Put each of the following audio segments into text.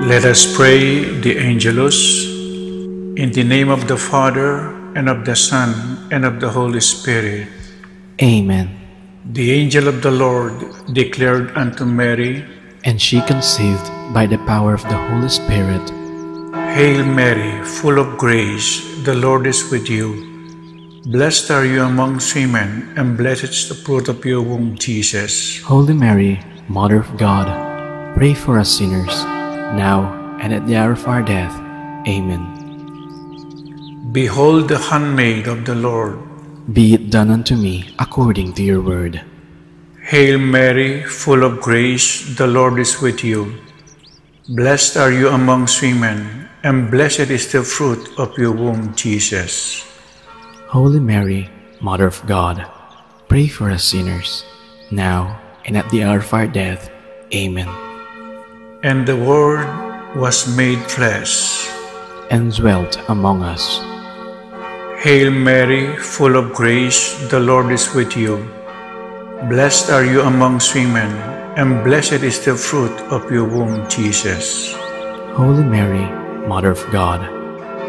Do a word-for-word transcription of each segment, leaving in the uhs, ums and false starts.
Let us pray the Angelus. In the name of the Father, and of the Son, and of the Holy Spirit. Amen. The angel of the Lord declared unto Mary, and she conceived by the power of the Holy Spirit. Hail Mary, full of grace, the Lord is with you. Blessed are you amongst women, and blessed is the fruit of your womb, Jesus. Holy Mary, Mother of God, pray for us sinners, now and at the hour of our death. Amen. Behold the handmaid of the Lord. Be it done unto me according to your word. Hail Mary, full of grace, the Lord is with you. Blessed are you amongst women, and blessed is the fruit of your womb, Jesus. Holy Mary, Mother of God, pray for us sinners, now and at the hour of our death. Amen. And the Word was made flesh and dwelt among us. Hail Mary, full of grace, the Lord is with you. Blessed are you amongst women, and blessed is the fruit of your womb, Jesus. Holy Mary, Mother of God,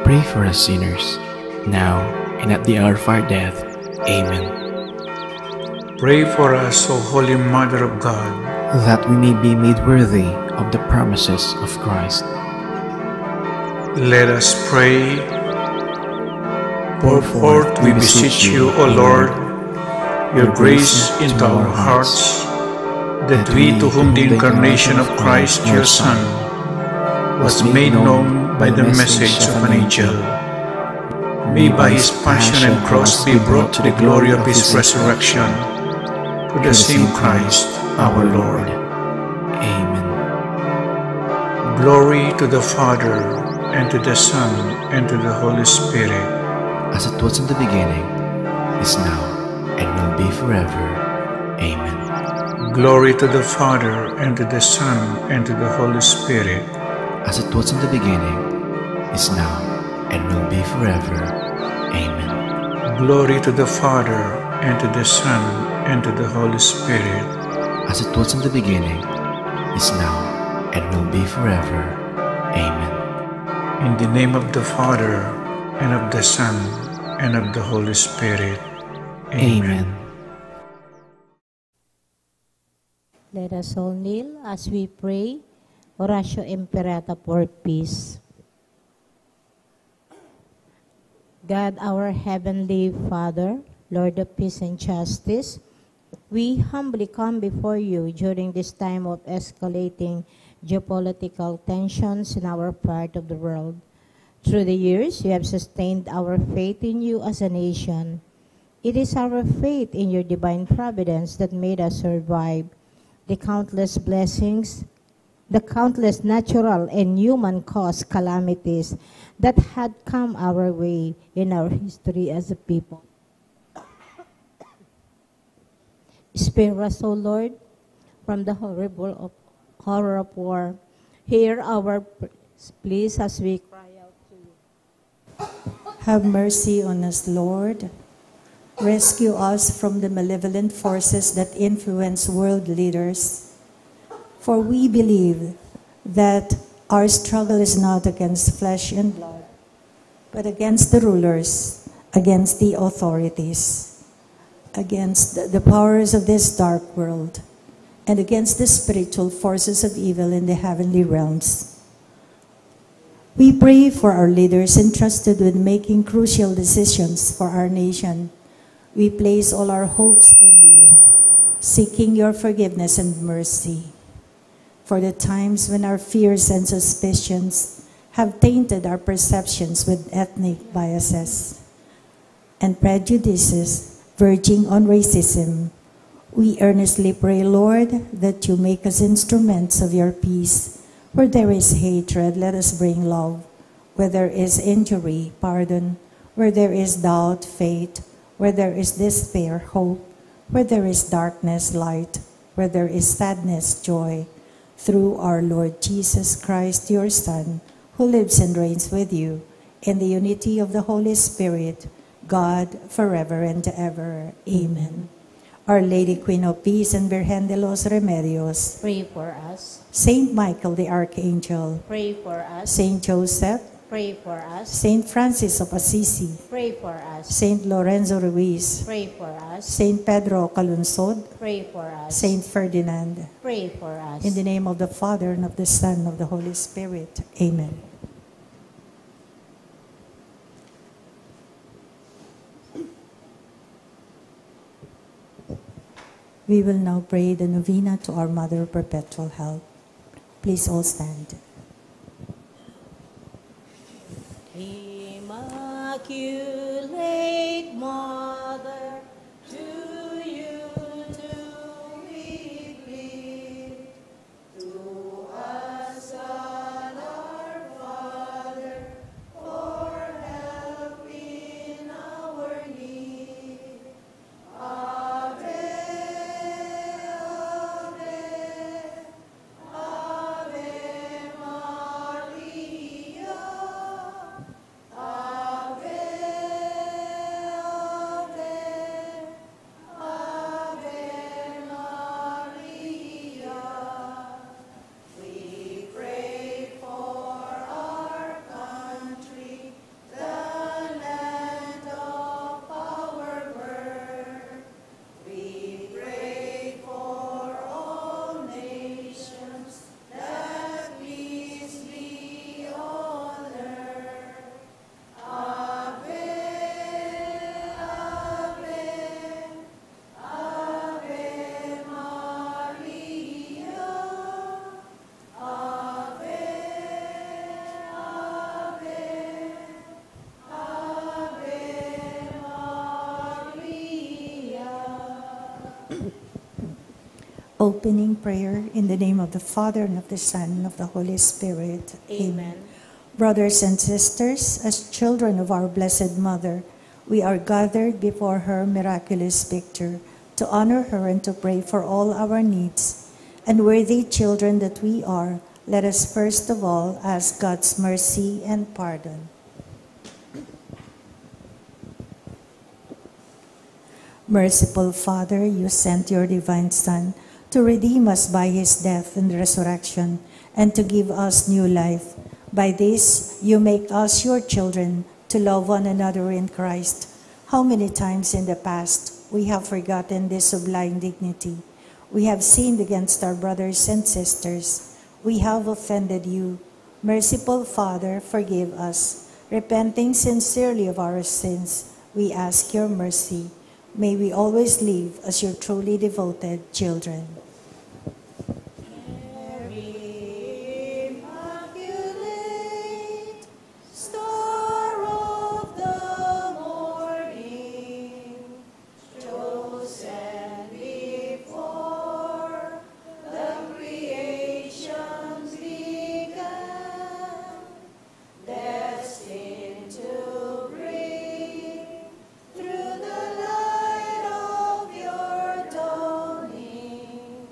pray for us sinners, now and at the hour of our death. Amen. Pray for us, O Holy Mother of God, that we may be made worthy of the promises of Christ. Let us pray. Pour forth, we beseech you, O Lord, your grace into our hearts, that we, to whom the incarnation of Christ, your Son, was made known by the message of an angel, may by his passion and cross be brought to the glory of his resurrection. Through the same Christ our Lord. Amen. Glory to the Father, and to the Son, and to the Holy Spirit. As it was in the beginning, is now, and will be forever. Amen. Glory to the Father, and to the Son, and to the Holy Spirit. As it was in the beginning, is now, and will be forever. Amen. Glory to the Father, and to the Son, and to the Holy Spirit. As it was in the beginning, is now, and will be forever. Amen. In the name of the Father, and of the Son, and of the Holy Spirit. Amen. Amen. Let us all kneel as we pray Oratio Imperata for peace. God, our Heavenly Father, Lord of peace and justice, we humbly come before you during this time of escalating geopolitical tensions in our part of the world. Through the years, you have sustained our faith in you as a nation. It is our faith in your divine providence that made us survive the countless blessings, the countless natural and human caused calamities that had come our way in our history as a people. Spare us, O Lord, from the horrible of, horror of war. Hear our pr-, pleas as we cry out to you. Have mercy on us, Lord. Rescue us from the malevolent forces that influence world leaders. For we believe that our struggle is not against flesh and blood, but against the rulers, against the authorities, against the powers of this dark world, and against the spiritual forces of evil in the heavenly realms. We pray for our leaders entrusted with making crucial decisions for our nation. We place all our hopes in you, seeking your forgiveness and mercy for the times when our fears and suspicions have tainted our perceptions with ethnic biases and prejudices verging on racism. We earnestly pray, Lord, that you make us instruments of your peace. Where there is hatred, let us bring love. Where there is injury, pardon. Where there is doubt, faith. Where there is despair, hope. Where there is darkness, light. Where there is sadness, joy. Through our Lord Jesus Christ, your Son, who lives and reigns with you in the unity of the Holy Spirit, God, forever and ever. Amen. Our Lady, Queen of Peace and Virgen de los Remedios. Pray for us. Saint Michael the Archangel. Pray for us. Saint Joseph. Pray for us. Saint Francis of Assisi. Pray for us. Saint Lorenzo Ruiz. Pray for us. Saint Pedro Calungsod. Pray for us. Saint Ferdinand. Pray for us. In the name of the Father, and of the Son, and of the Holy Spirit. Amen. We will now pray the novena to our Mother Perpetual Help. Please all stand. Immaculate Mother, to you do we cling. To us, God our Father, for help in our need. Ave, Ave, Ave Maria. Ave, Ave, Ave Maria. We pray for our country, the land of our birth. We pray for all nations, that peace be on earth. Ave, Ave, Ave Maria. Ave, Ave, Ave Maria. Opening prayer. In the name of the Father, and of the Son, and of the Holy Spirit. Amen. Brothers and sisters, as children of our Blessed Mother, we are gathered before her miraculous picture to honor her and to pray for all our needs. And worthy children that we are, let us first of all ask God's mercy and pardon. Merciful Father, you sent your divine Son to redeem us by his death and resurrection, and to give us new life. By this, you make us your children, to love one another in Christ. How many times in the past we have forgotten this sublime dignity? We have sinned against our brothers and sisters. We have offended you. Merciful Father, forgive us. Repenting sincerely of our sins, we ask your mercy. May we always live as your truly devoted children. Mary Immaculate, Star of the morning, chosen before the creation began, destined to bring through the light of your dawning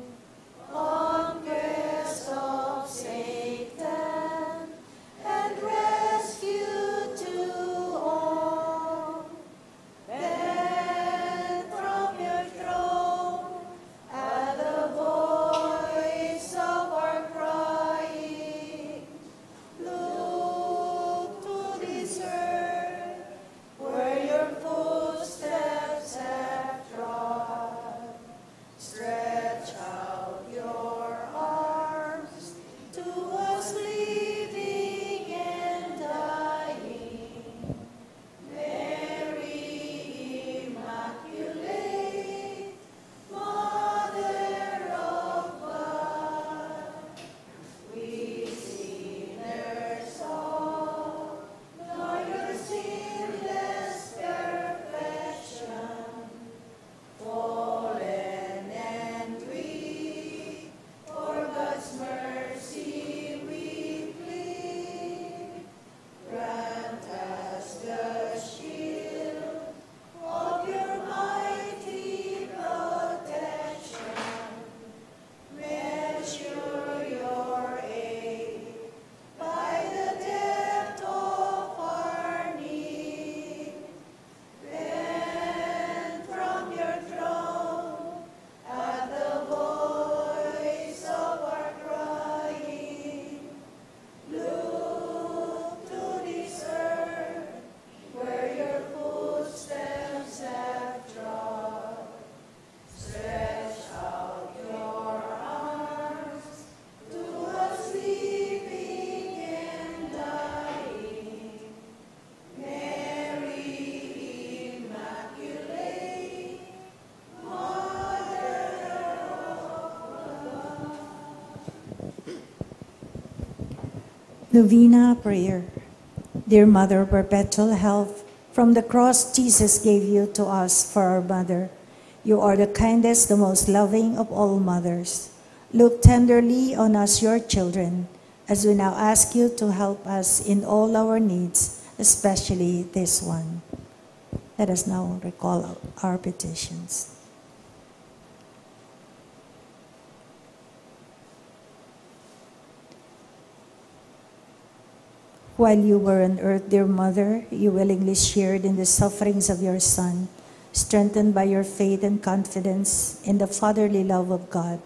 Novena prayer. Dear Mother of Perpetual Help, from the cross Jesus gave you to us for our mother. You are the kindest, the most loving of all mothers. Look tenderly on us, your children, as we now ask you to help us in all our needs, especially this one. Let us now recall our petitions. While you were on earth, dear Mother, you willingly shared in the sufferings of your Son. Strengthened by your faith and confidence in the fatherly love of God,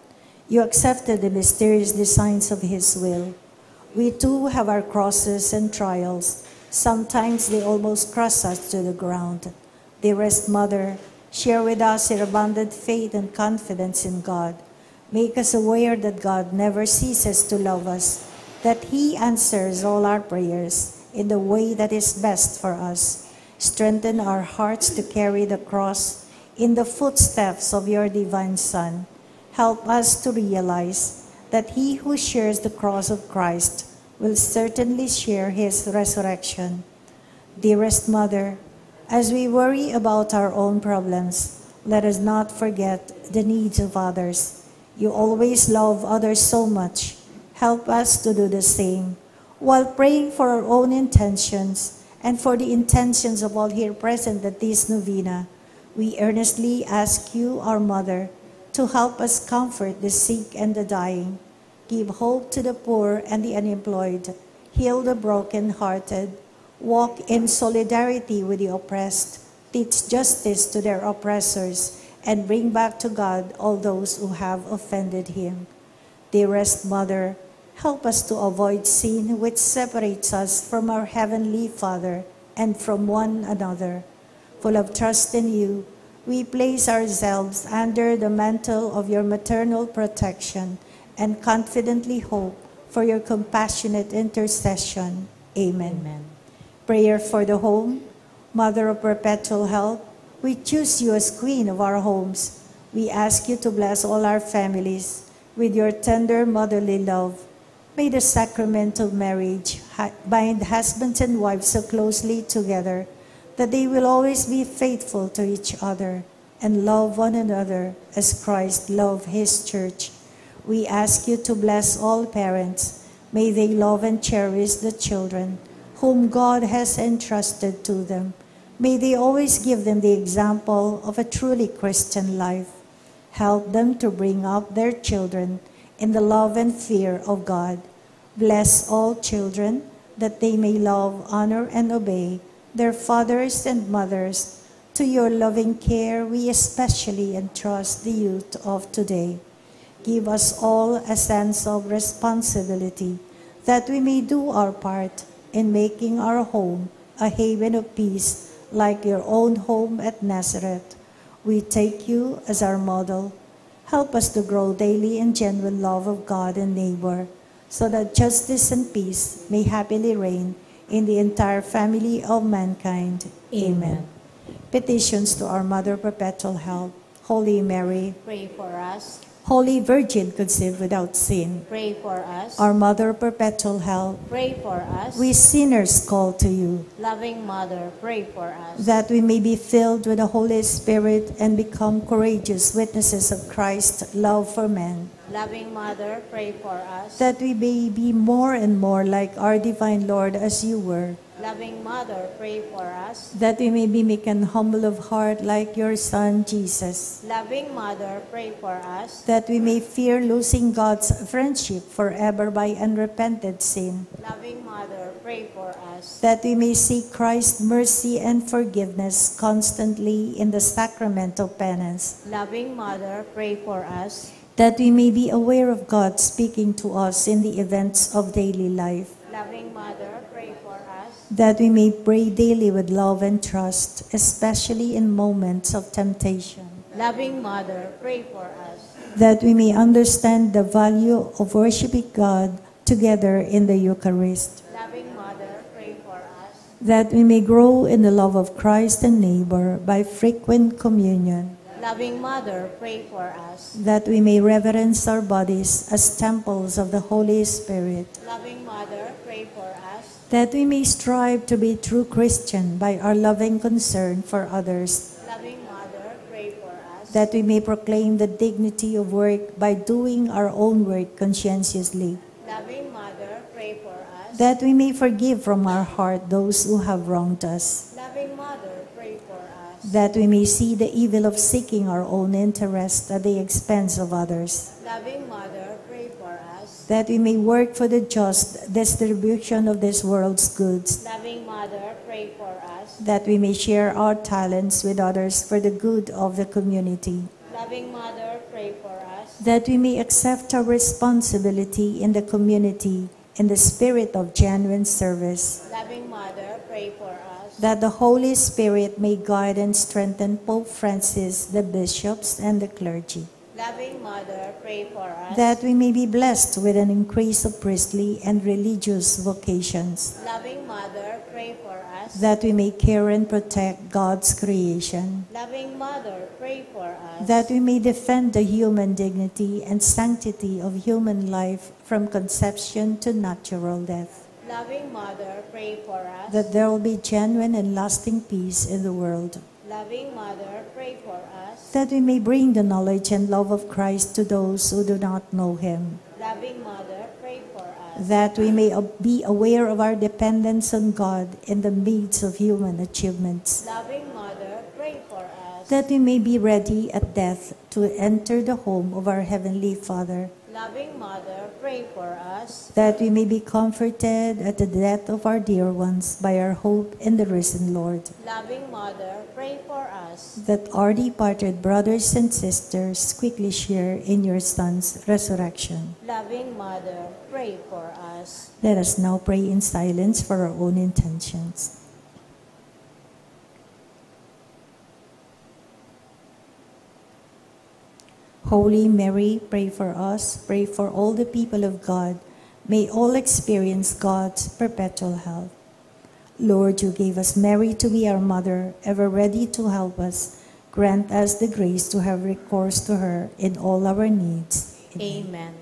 you accepted the mysterious designs of His will. We too have our crosses and trials. Sometimes they almost crush us to the ground. Dearest Mother, share with us your abundant faith and confidence in God. Make us aware that God never ceases to love us, that He answers all our prayers in the way that is best for us. Strengthen our hearts to carry the cross in the footsteps of your divine Son. Help us to realize that he who shares the cross of Christ will certainly share his resurrection. Dearest Mother, as we worry about our own problems, let us not forget the needs of others. You always love others so much. Help us to do the same. While praying for our own intentions and for the intentions of all here present at this novena, we earnestly ask you, our Mother, to help us comfort the sick and the dying, give hope to the poor and the unemployed, heal the broken-hearted, walk in solidarity with the oppressed, teach justice to their oppressors, and bring back to God all those who have offended him. Dearest Mother, help us to avoid sin which separates us from our Heavenly Father and from one another. Full of trust in you, we place ourselves under the mantle of your maternal protection and confidently hope for your compassionate intercession. Amen. Amen. Prayer for the home. Mother of perpetual help, we choose you as Queen of our homes. We ask you to bless all our families with your tender motherly love. May the sacrament of marriage ha-, bind husbands and wives so closely together that they will always be faithful to each other and love one another as Christ loved his church. We ask you to bless all parents. May they love and cherish the children whom God has entrusted to them. May they always give them the example of a truly Christian life. Help them to bring up their children in the love and fear of God. Bless all children that they may love, honor, and obey their fathers and mothers. To your loving care, we especially entrust the youth of today. Give us all a sense of responsibility that we may do our part in making our home a haven of peace like your own home at Nazareth. We take you as our model. Help us to grow daily in genuine love of God and neighbor, so that justice and peace may happily reign in the entire family of mankind. Amen. Amen. Petitions to our Mother Perpetual Help. Holy Mary, pray for us. Holy Virgin conceived without sin, pray for us. Our Mother Perpetual Help, pray for us. We sinners call to you. Loving Mother, pray for us. That we may be filled with the Holy Spirit and become courageous witnesses of Christ's love for men. Loving Mother, pray for us. That we may be more and more like our divine Lord as you were. Loving Mother, pray for us. That we may be meek and humble of heart like your Son, Jesus. Loving Mother, pray for us. That we may fear losing God's friendship forever by unrepented sin. Loving Mother, pray for us. That we may seek Christ's mercy and forgiveness constantly in the sacrament of penance. Loving Mother, pray for us. That we may be aware of God speaking to us in the events of daily life. Loving Mother, pray for us. That we may pray daily with love and trust, especially in moments of temptation. Loving Mother, pray for us. That we may understand the value of worshiping God together in the Eucharist. Loving Mother, pray for us. That we may grow in the love of Christ and neighbor by frequent communion. Loving Mother, pray for us. That we may reverence our bodies as temples of the Holy Spirit. Loving Mother, pray for us. That we may strive to be true Christian by our loving concern for others. Loving Mother, pray for us. That we may proclaim the dignity of work by doing our own work conscientiously. Loving Mother, pray for us. That we may forgive from our heart those who have wronged us. Loving Mother, pray for us. That we may see the evil of seeking our own interest at the expense of others. Loving Mother, pray for us. That we may work for the just distribution of this world's goods. Loving Mother, pray for us. That we may share our talents with others for the good of the community. Loving Mother, pray for us. That we may accept our responsibility in the community in the spirit of genuine service. Loving Mother, pray for us. That the Holy Spirit may guide and strengthen Pope Francis, the bishops, and the clergy. Loving Mother, pray for us. That we may be blessed with an increase of priestly and religious vocations. Loving Mother, pray for us. That we may care and protect God's creation. Loving Mother, pray for us. That we may defend the human dignity and sanctity of human life from conception to natural death. Loving Mother, pray for us. That there will be genuine and lasting peace in the world. Loving Mother, pray for us. That we may bring the knowledge and love of Christ to those who do not know him. Loving Mother, pray for us. That we may ab- be aware of our dependence on God in the midst of human achievements. Loving Mother, pray for us. That we may be ready at death to enter the home of our Heavenly Father. Loving Mother, pray for us. That we may be comforted at the death of our dear ones by our hope in the risen Lord. Loving Mother, pray for us. That our departed brothers and sisters quickly share in your Son's resurrection. Loving Mother, pray for us. Let us now pray in silence for our own intentions. Holy Mary, pray for us, pray for all the people of God. May all experience God's perpetual help. Lord, you gave us Mary to be our mother, ever ready to help us. Grant us the grace to have recourse to her in all our needs. Amen. Amen.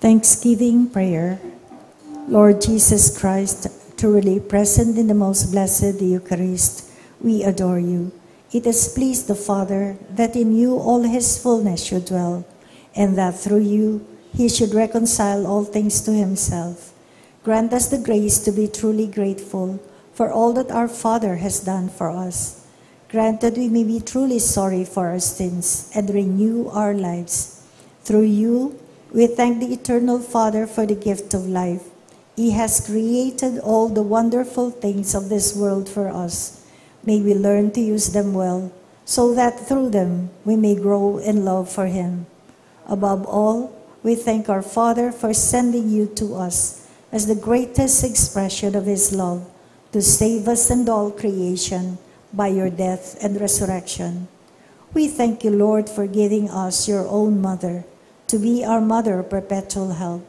Thanksgiving prayer. Lord Jesus Christ, truly present in the most blessed Eucharist, we adore you. It has pleased the Father that in you all his fullness should dwell, and that through you he should reconcile all things to himself. Grant us the grace to be truly grateful for all that our Father has done for us. Grant that we may be truly sorry for our sins and renew our lives. Through you, we thank the Eternal Father for the gift of life. He has created all the wonderful things of this world for us. May we learn to use them well, so that through them we may grow in love for Him. Above all, we thank our Father for sending you to us as the greatest expression of His love to save us and all creation by your death and resurrection. We thank you, Lord, for giving us your own mother to be our mother of perpetual help.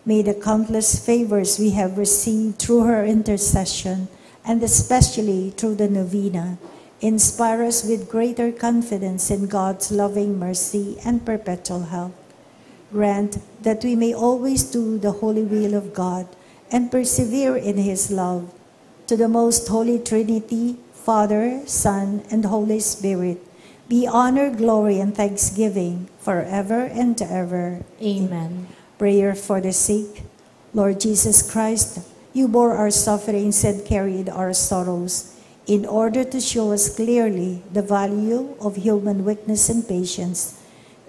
May the countless favors we have received through her intercession, and especially through the novena, inspire us with greater confidence in God's loving mercy and perpetual help. Grant that we may always do the holy will of God and persevere in his love. To the most holy Trinity, Father, Son, and Holy Spirit, be honor, glory, and thanksgiving forever and ever. Amen. Prayer for the sick. Lord Jesus Christ, you bore our sufferings and carried our sorrows in order to show us clearly the value of human weakness and patience.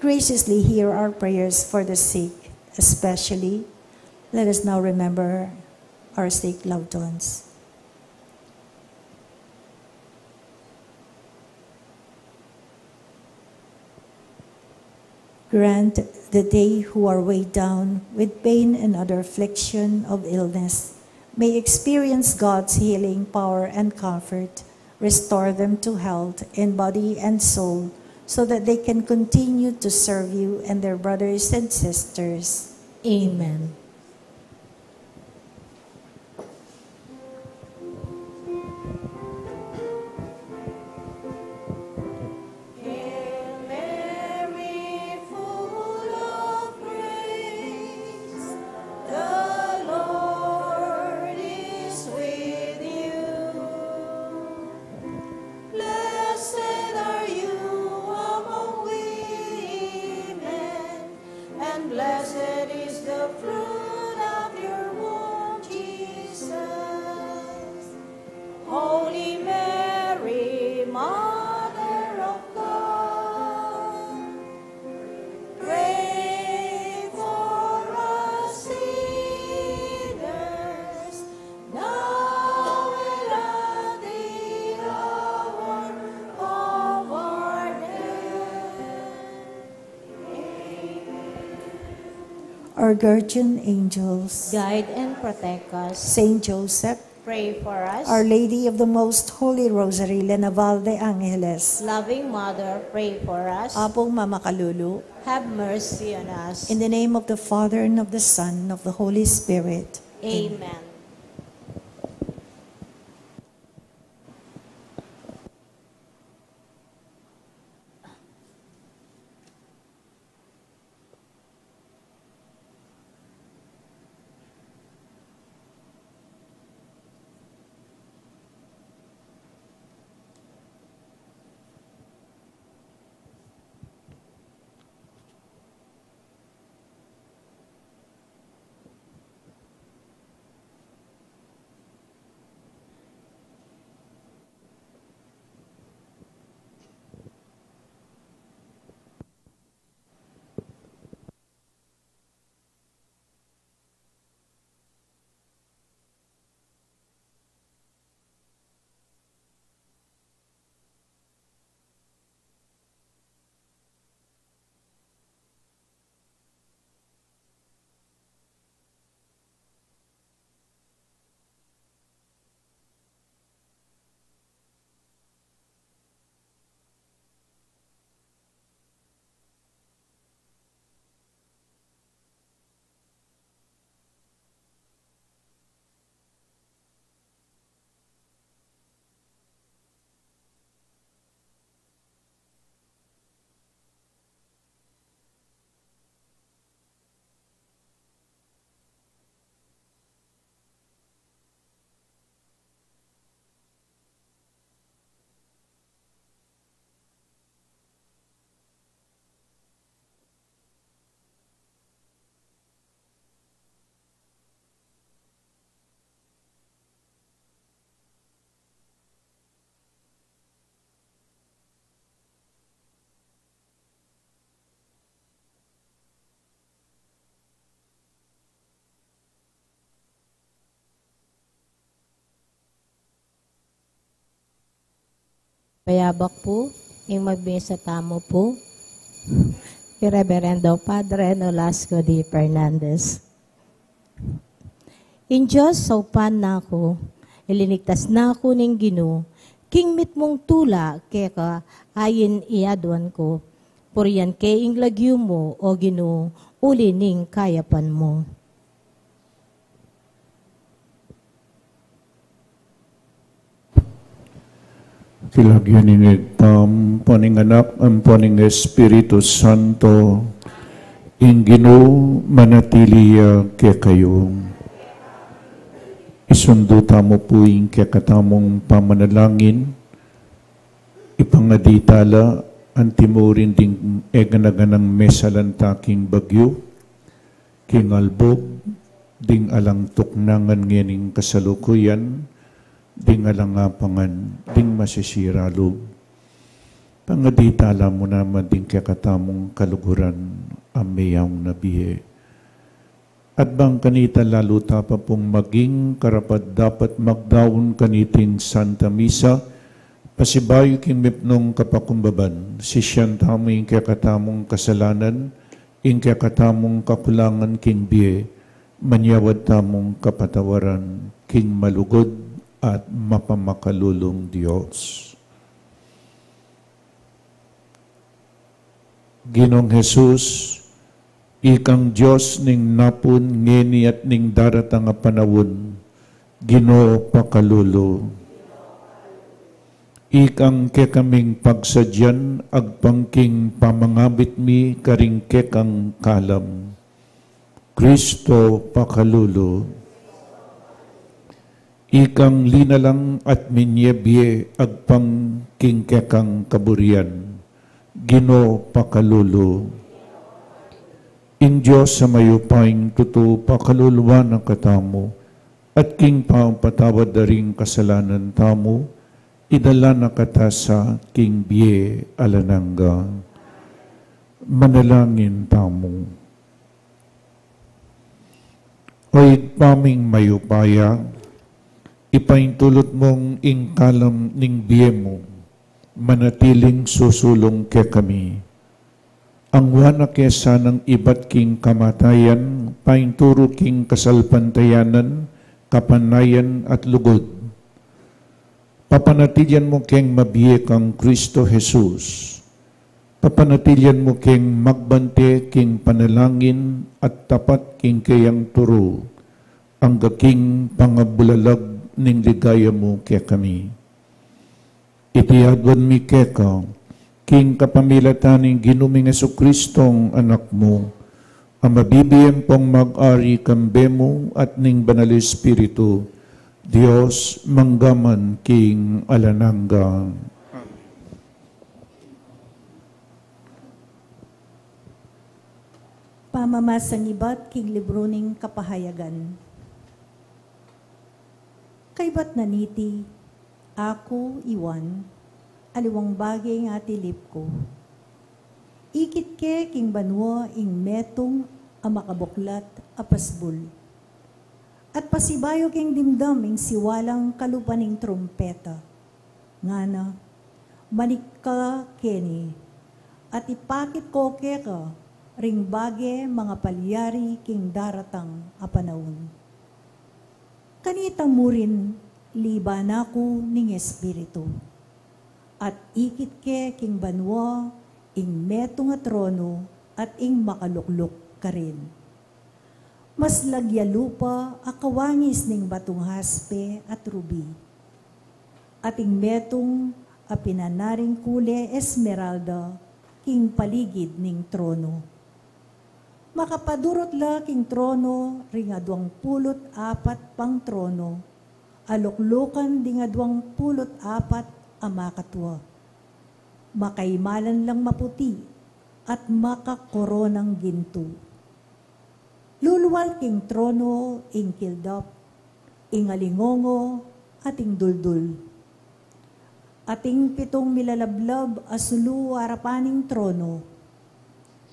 Graciously hear our prayers for the sick, especially. Let us now remember our sick loved ones. Grant that they who are weighed down with pain and other affliction of illness may experience God's healing power and comfort. Restore them to health in body and soul, so that they can continue to serve you and their brothers and sisters. Amen. Hail Mary, full of grace, the Lord is with you. Blessed are you among women, and blessed is the fruit of your womb, Jesus. Holy Mary, Mother of God, pray for us sinners, now and at the hour of our death. Amen. Our guardian angels, guide and protect us. Saint Joseph, pray for us. Our Lady of the Most Holy Rosary, La Naval de Angeles, loving Mother, pray for us. Apong Mamakalulu, have mercy on us. In the name of the Father, and of the Son, and of the Holy Spirit. Amen. Payabak pu ing magmisa tamu pu, i Reverendo Padre Nolasco D. Fernandez. Ing Dios saupan na ku, ilinigtas na ku ning Ginu, king mitmung tula keka ain i aduan ku, purian ke ing lagyu mu, o Ginu, uli ning kayapan mu. King lagyu ning Ibpa, ampo ning Anak, ampo ning Espiritu Santo, ing Ginu manatili ya kekayu. Isundu tamu pu ing kekatamung pamanalangin, ipangadi tala antimurin ding eganaganang mesalanta king bagyu, king albub, ding alang tuknangan ngening kasalukuyan, ding alang apangan, ding masisira lub. Pangadi tala mu naman ding kekatamung kaluguran a meyaun na bie. At bang kanita lalu ta pa pung maging karapat-dapat magdaun kaniting Santa Misa, pasibayu king mipnung kapakumbaban, sisian tamu ing kekatamung kasalanan, ing kekatamung kakulangan king bie, manyawad tamung kapatawaran king malugud at mapamakalulung Dios. Ginung Jesus, ikang Dios ning napun, ngeni at ning daratang a panaun, Ginu pakalulu. Ikang kekaming pagsadyan, agpang king pamangabit mi karing kekang kalam, Kristo pakalulu. Ikang linalang at minie bie, agpang king kekang kaburian, Ginu pakalulu. Ing Dios a mayupayang tutu pakaluluan na katamu, at king pamapatawad da ring kasalanan tamu, idala na kata sa king bie alang angga. Manalangin tamu. O Ibpa ming mayupaya, ipaintulut mung ing kalam ning bie mu, manatiling susulung kekami. Angwa na ke sanang ibat king kamatayan, painturu king kasalpantayanan, kapanayan at lugud. Papanatilian mu keng mabie kang Kristo Jesus. Papanatilian mu keng magbante king panalangin at tapat king keyang turu, angga king pangabulalag ning ligaya mu kekami. Iti aduan mi keka, king kapamilatan ning Ginu ming Jesucristong Anak mu, a mabibie ampong mag-ari kambe mu at ning Banal Espiritu, Dios, mangga man king alang angga. Pamamasang ibat king libru ning Kapahayagan. Kaybat na niti, aku, i Juan, aliwang bage ing atilip ku. Ikit ke king banua ing metung a makabuklat a pasbul, at pasibayu keng dimdam ing siwalang kalupa ning trumpeta. Ngana, manik ka keni, at ipakit ko keka ring bage mangapalyari king daratang a panaun. Kanita murin libanan ku ning Espiritu, at ikit ke king banua ing metung a trono at ing makalukluk karin. Maslag ya lupa a kawangis ning batung haspe at rubi, at ing metung a pinanaring kule esmeralda king paligid ning trono. Makapadurut la king trono ring aduang pulu't apat pang trono, a luklukan ding aduang pulu't apat a makatua. Makaimalan lang maputi at makakoronang gintu. Lulual king trono ing kildap, ing alingongo, at ing duldul. Ating pitung milalablab a sulu arapan ning trono.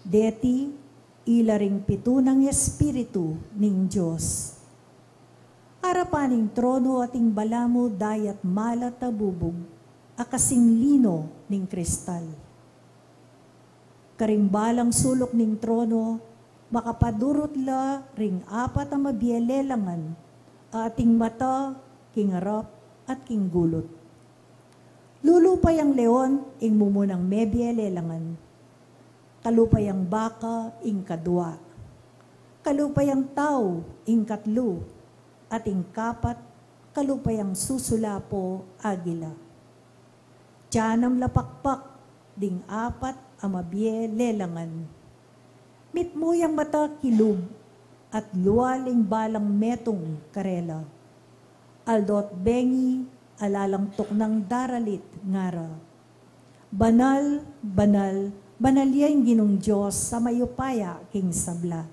Deti, ila ring pitu nang espiritu ning Dios. Arapan ning trono ating balamu dayat malat a bubug, a kasing lino ning kristal. Karing balang suluk ning trono, makapadurut la ring apat a mabie lelangan, a ating mata king arap at king gulut. Lulupayang leon ing mumunang mebie lelangan. Kalupayang baka ing kadua. Kalupayang tau ing katlu. At ing kapat, kalupayang susulapo, agila. Tiyanam la pakpak ding apat a mabie lelangan. Mitmu yang mata kilub, at lual ing balang metung karela. Aldo't bengi, ala lang tuknang daralit, ngara: Banal, banal, banal ya ing Ginung Dios a mayupaya king sabla.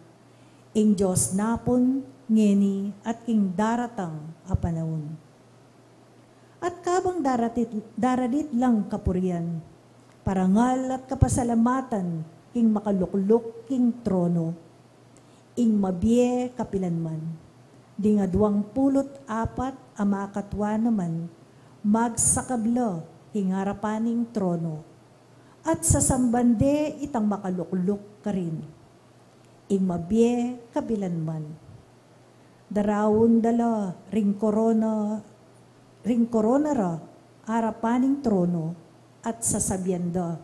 Ing Dios napun, ngeni, at king daratang a panaun. At kabang daratit, daralit lang kapurian, parangal at kapasalamatan king makalukluk king trono, ing mabie kapilanman. Ding aduang pulu't apat a makatua naman, magsakab la king arapan ning trono, at sasamban de itang makalukluk karin, ing mabie kapilanman. Daraun da la ring korona, ring korona ra arapan ning trono, at sasabian da: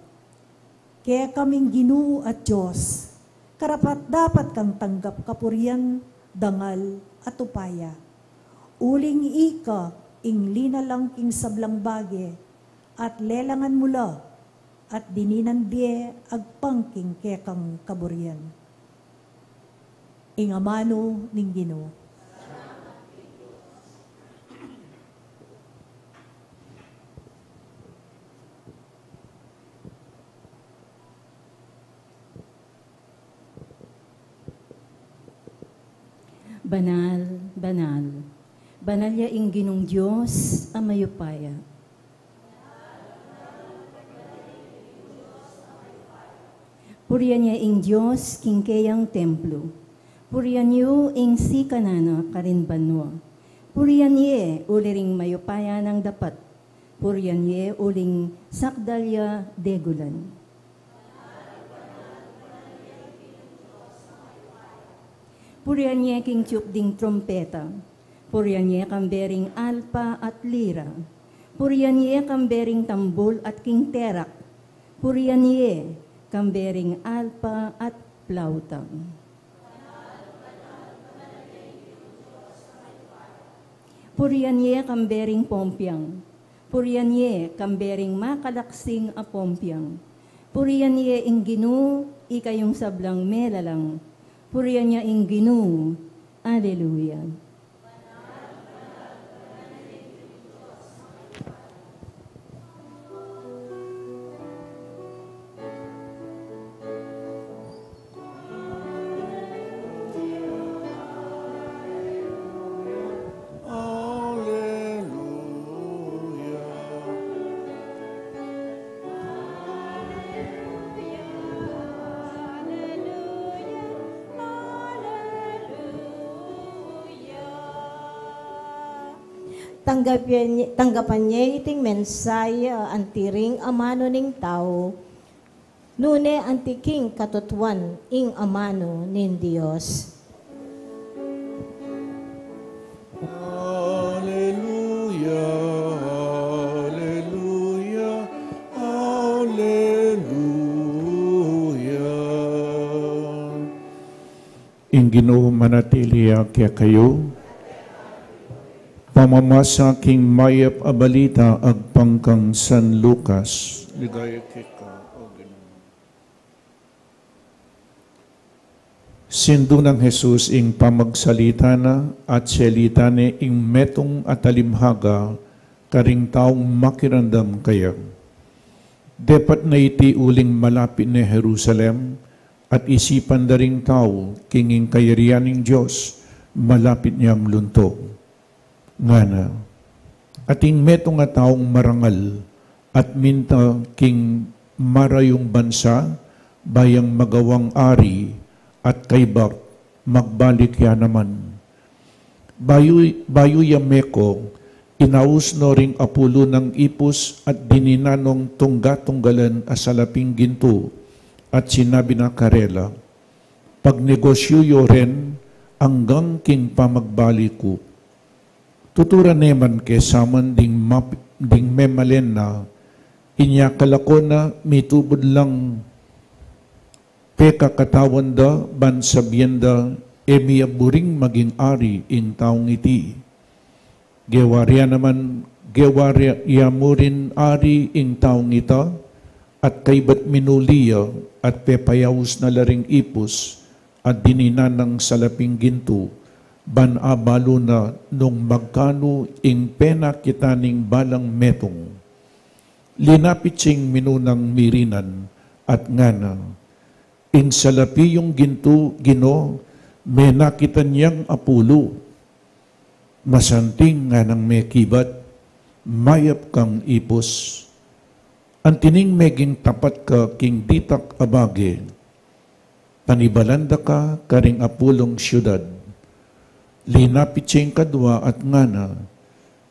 Keka ming Ginu at Dios, karapat-dapat kang tanggap kapurian, dangal, at upaya. Uling ika ing linalang king sablang bage, at lelangan mu la, at dininan bie agpang king kekang kaburian. Ing amanu ning Ginu. Banal, banal, banal ya ing Ginung Dios a mayupaya. Purian ye ing Dios king keyang templo. Purian yu ing sikanan na karin banua. Purian ye uli ring mayupaya nang dapat. Purian ye uling sakdal ya degulan. Purian ye king tiup ding trumpeta. Purian ye kambe ring alpa at lira. Purian ye kambe ring tambul at king terak. Purian ye kambe ring alpa at plauta. Purian ye kambe ring pompiang. Purian ye kambe ring makalaksing a pompiang. Purian ye ing Ginu, ikayung sablang melalang. Purian ya ing Ginu. Aleluya. Aleluya. Tanggapan ye, tanggapan ye iting mensahe anti ring amanu ning tau. Nune anti king katutuan ing amanu ning Dios. Aleluya, aleluya, aleluya. Ing Ginu manatili ya kekayu. Pamamasa king mayap a balita agpang kang San Lucas. Ligaya keka, O Ginu. Sindu nang Jesus ing pamagsalita na at selita ne ing metung a talimhaga karing taung makiramdam kaya. Depat na iti uling malapit ne Jerusalem, at isipan da ring tau king ing kayarian ning Dios malapit yang lunto. Ngana, ating metung a taung marangal at minta king marayung bansa, ba yang magawang ari at kaybat magbalik ya naman. Bayu, bayu ya meko, Sinaus no ring apulu nang ipus at dininan nong tungga-tunggalan a salaping gintu, at sinabi na karela, "Pagnegosyu yu ren anggang king pamagbalik ku. Tuturan ne man ke saman ding map-, ding memalen na, inya kalako na mitubud lang pekakatawan da, ban sabian da, e mi aburing maging ari ing taung iti." Gewa ria naman, gewa ria, ria mu rin ari ing taung ita, at kaybat minuli ya, at pepayaus na la ring ipus, at dininan nang salaping gintu, ban abalu na nung magkanu ing penakit ning balang metung. Linapit ya ing minunang mirinan, at ngana, "Ing salapi yung gintu, Ginu, menakit yang apulu." "Masanting," nganang mekibat, "mayap kang ipus. Antining meging tapat ka king ditak a bage. Panibalan da ka karing apulung siudad." Linapit ya ing kadwa at ngana,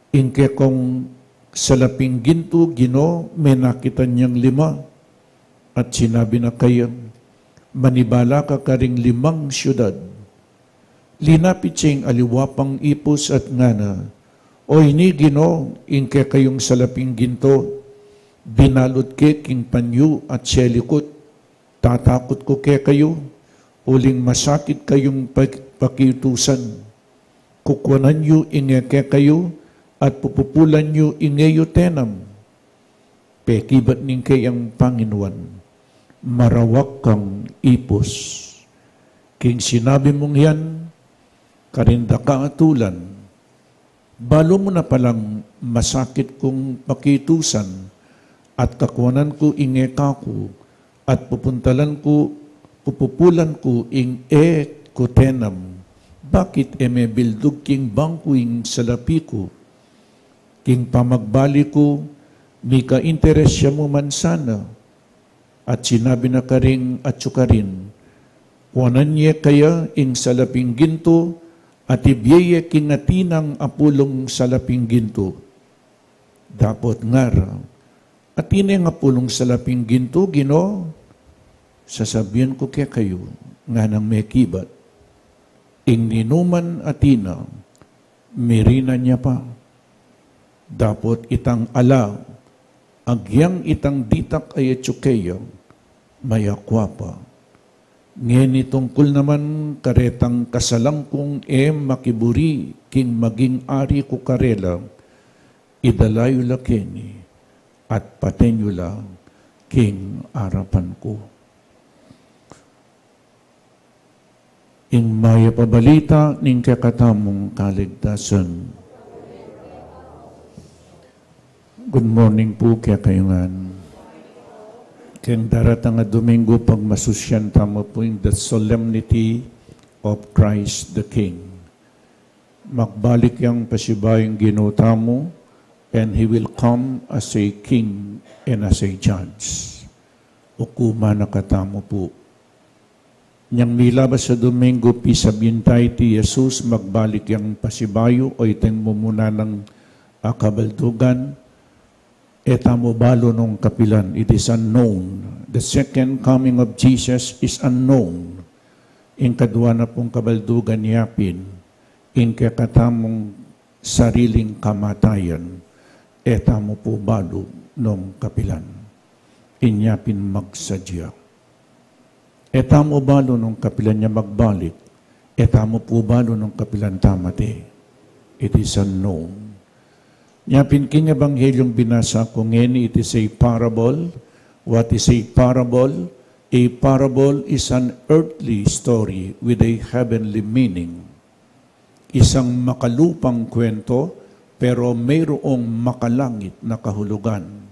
"Ing kekong salaping gintu, Ginu, menakit yang lima." At sinabi na kaya, "Manibala ka karing limang siudad." Linapit ya ing aliwa pang ipus at ngana, "O ini, Ginu, ing kekayung salaping gintu, binalut ke king panyu at selikut. Tatakut ku kekayu, uling masakit kayung pak-, pakiutusan. Kukuanan yu inge kekayu, at pupupulan yu inge yu tenam." Pekibat ning keyang Panginuan, "Marawak kang ipus. King sinabi mung yan, karin da ka atulan. Balu mu na palang masakit kung pakitusan, at kakuanan ku inge kaku, at pupuntalan ku, pupupulan ku ing e ku tenam. Bakit e me bildug king bangku ing salapi ku? King pamagbalik ku, mika-interes ya mu man sana." At sinabi na karing atyu karin, "Kuanan ye kaya ing salaping gintu, at ibie ye king atinang apulung salaping gintu." Dapot ngara, "Atin ing apulung salaping gintu, Ginu?" "Sasabian ku kekayu," nganang mekibat, "ing ninuman atin na, mirinan ya pa. Dapot itang ala, agyang itang ditak a atyu keya, mayakwa pa. Ngeni tungkul naman karetang kasalan kung e makiburi king maging ari ku karela, idala yu la keni, at paten yu la king arapan ku." Ing mayap a balita ning kekatamung kaligtasan. Good morning pu kekayu ngan. Keng daratang a Domingo, pagmasusyan tamu pu ing the Solemnity of Christ the King. Magbalik yang pasibayung Ginu tamu, and he will come as a king and as a judge. Ukuman na katamu pu. Inyang milabas a Domingo, pisabyan ta iti Jesus magbalik yang pasibayu, o itang mumuna nang kabaldugan, e tamu balu nung kapilan, it is unknown. The second coming of Jesus is unknown. Ing kadwa na pung kabaldugan yapin, ing kekatamung sariling kamatayan, e tamu pu balu nung kapilan. Inya pin magsadya. E tamu balu nung kapilan ya magbalik, e tamu pu balu nung kapilan tamate. It is unknown. Inya pin king Ebanghelyung binasa ku ngeni, it is a parable. What is a parable? A parable is an earthly story with a heavenly meaning. Isang makalupang kwento, pero mayroong makalangit na kahulugan.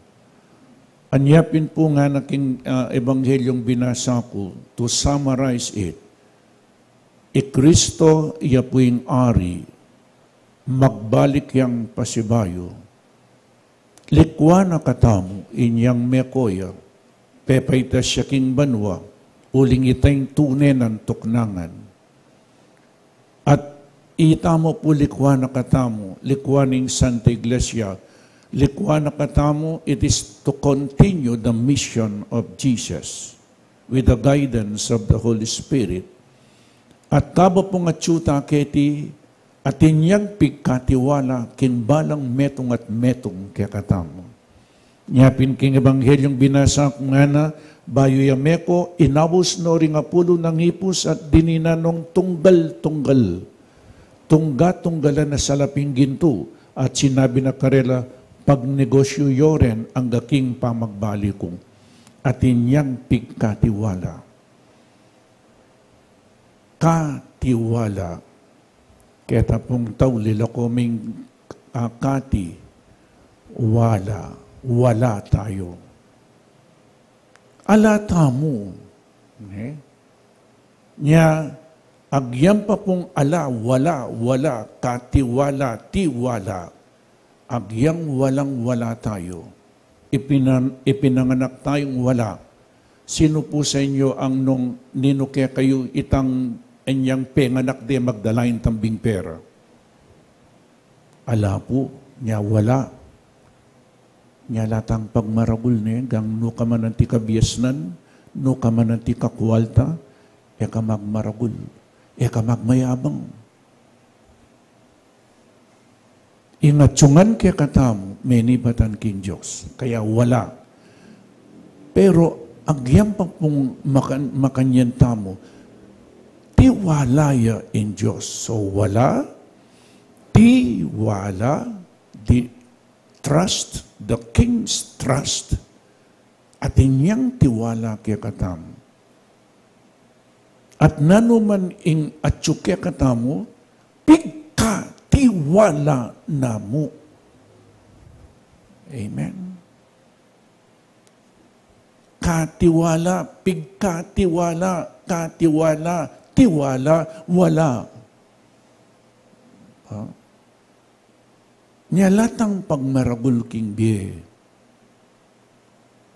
Anya pin pu ngana king, ah, Ebanghelyung binasa ku, to summarize it, i Kristo ya pu ing Ari, magbalik yang pasibayu. Likwan na katamu inyang meko ya, pepaitas ya king banua, uling ita ing tune nang tuknangan. At Itamu pu likuan na katamu, likuan ning Santa Iglesia, likuan na katamu, it is to continue the mission of Jesus with the guidance of the Holy Spirit. At kaba pung atyu ta keti, atin yang pigkatiwala king balang metung at metung kekatamu. Nya pin king Ebanghelyung binasa ku ngana, bayu ya meko, inaus no ring apulu nang ipus at dininan nong tunggal-tunggal. Tungga-tunggalan na salaping gintu, at sinabi na karela, pagnegosyu yo ren angga king pamagbalik ku. Atin yang pigkatiwala. Katiwala. Keta pung tau lilako ming, ah, kati, wala, wala tayo. Ala tamu. Ne? Nya, agyang pa pung ala, wala, wala, katiwala, tiwala. Agyang walang wala tayo. Ipinan-, ipinanganak tayong wala. Sino pu sa inyo ang nung ninu kekayu itang inyang penganak de magdala ing tambing pera? Ala pu, nya wala. Nya ala tang pagmaragul ne, gang nu ka man anti kabiasnan, nu ka man anti kakwalta, e ka magmaragul, e ka magmayabang. Ing atyu ngan kekatamu, menibatan king Dios. Kaya wala. Pero agyang pa pung makan-, makanyan tamu, tiwala ya ing Dios. So wala, tiwala, the trust, the king's trust, atin yang tiwala kekatamu. At nanu man ing atyu kekatamu, pigkatiwala na mu. Amen. Katiwala, pigkatiwala, katiwala, tiwala, wala. Ha? Nya ala tang pagmaragul king bie.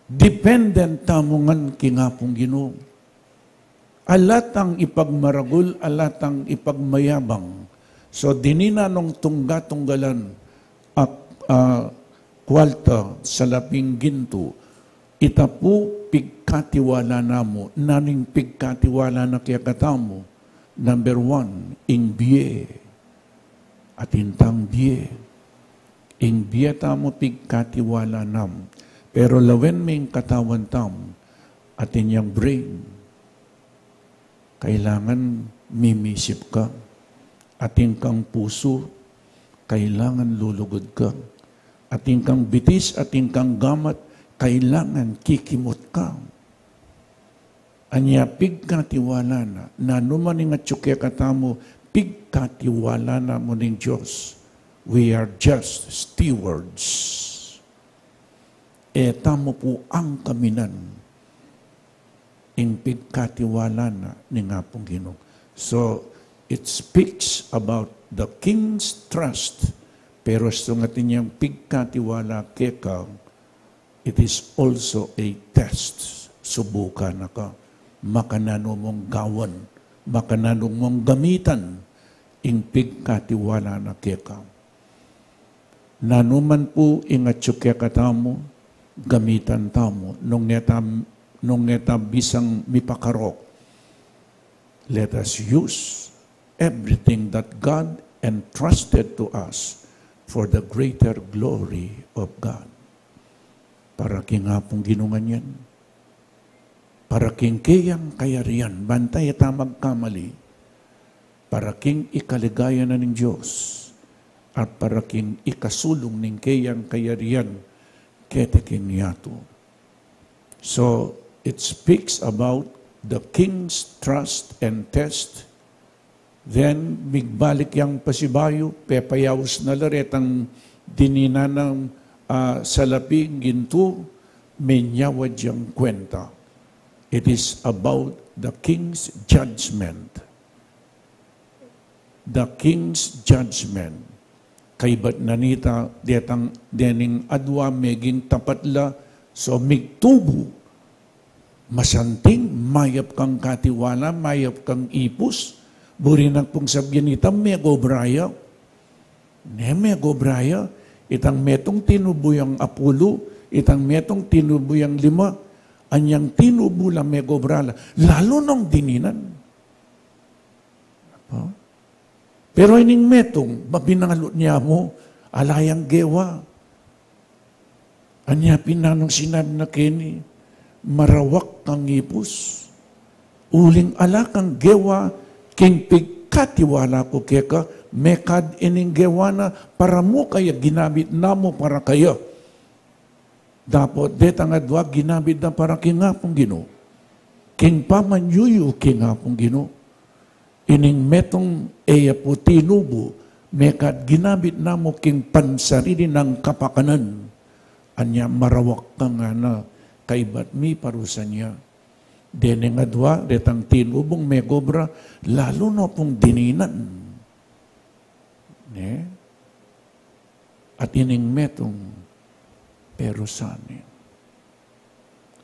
Dependent tamu ngan king Apung Ginu. Ala tang ipagmaragul, ala tang ipagmayabang. So, dininan nong tungga-tunggalan a, a, kwalta, salaping gintu, ita pu pigkatiwala na mu, nanu ing pigkatiwala na kekatamu? Number one, ing bie. Atin tang bie. Ing bie tamu pigkatiwala na mu. Pero lawen me ing katawan tamu, atin yang brain. Kailangan mimisip ka. Atin kang pusu, kailangan lulugud ka. Atin kang bitis, atin kang gamat, kailangan kikimut ka. Anya pigkatiwala na, nanu man ing atyu kekatamu, pigkatiwala na mu ning Dios. We are just stewards. E tamu pu angkaminan ing pigkatiwala na ning Apung Ginu. So, it speaks about the king's trust. Pero isu ngan atin yang pigkatiwala keka, it is also a test. Subukan na ka. Makananu mung gawan, makananu mung gamitan ing pigkatiwala na keka. Nanu man pu ing atyu kekatamu, gamitan tamu, nung e ta, nung e ta bisang mipakarok. Let us use everything that God entrusted to us for the greater glory of God. Para king Apung Ginu ngan yan. Para king keyang kayarian, banta e ta magkamali. Para king ikaligaya na ning Dios. At para king ikasulung ning keyang kayarian keti king yatu. So, it speaks about the king's trust and test. Then, migbalik yang pasibayu, pepayaus na la retang dininan nang, ah, salapi, gintu, menyawad yang kwenta. It is about the king's judgment. The king's judgment. Kaybat na nita, detang dening adwa meging tapat la, so migtubu. Masanting, mayap kang katiwala, mayap kang ipus, Buri nang pung sabyan itang megobra ya, ne megobra ya, itang metung tinubu yang apulu, itang metung tinubu yang lima, anyang tinubu la megobra la, lalu nong dininan. Apa? Pero ining metung, mabinalut ne mu, ala yang gewa. Anya pin nanu ing sinabi na keni, marawak kang ipus. Uling ala kang gewa, king pigkatiwala ku keka, mekad ining gewa na para mu kaya ginamit na mu para kaya. Dapot detang adua ginamit da para king Apung Ginu. King pamanyuyu king Apung Ginu. Ining metung e ya pu tinubu, mekad ginamit na mu king pansarili nang kapakanan. Anya marawak ka ngana kaybat miparusa ya. Deng adua, detang tinubung megobra, lalu no pung dininan. Ne? At ining metung perusan ne.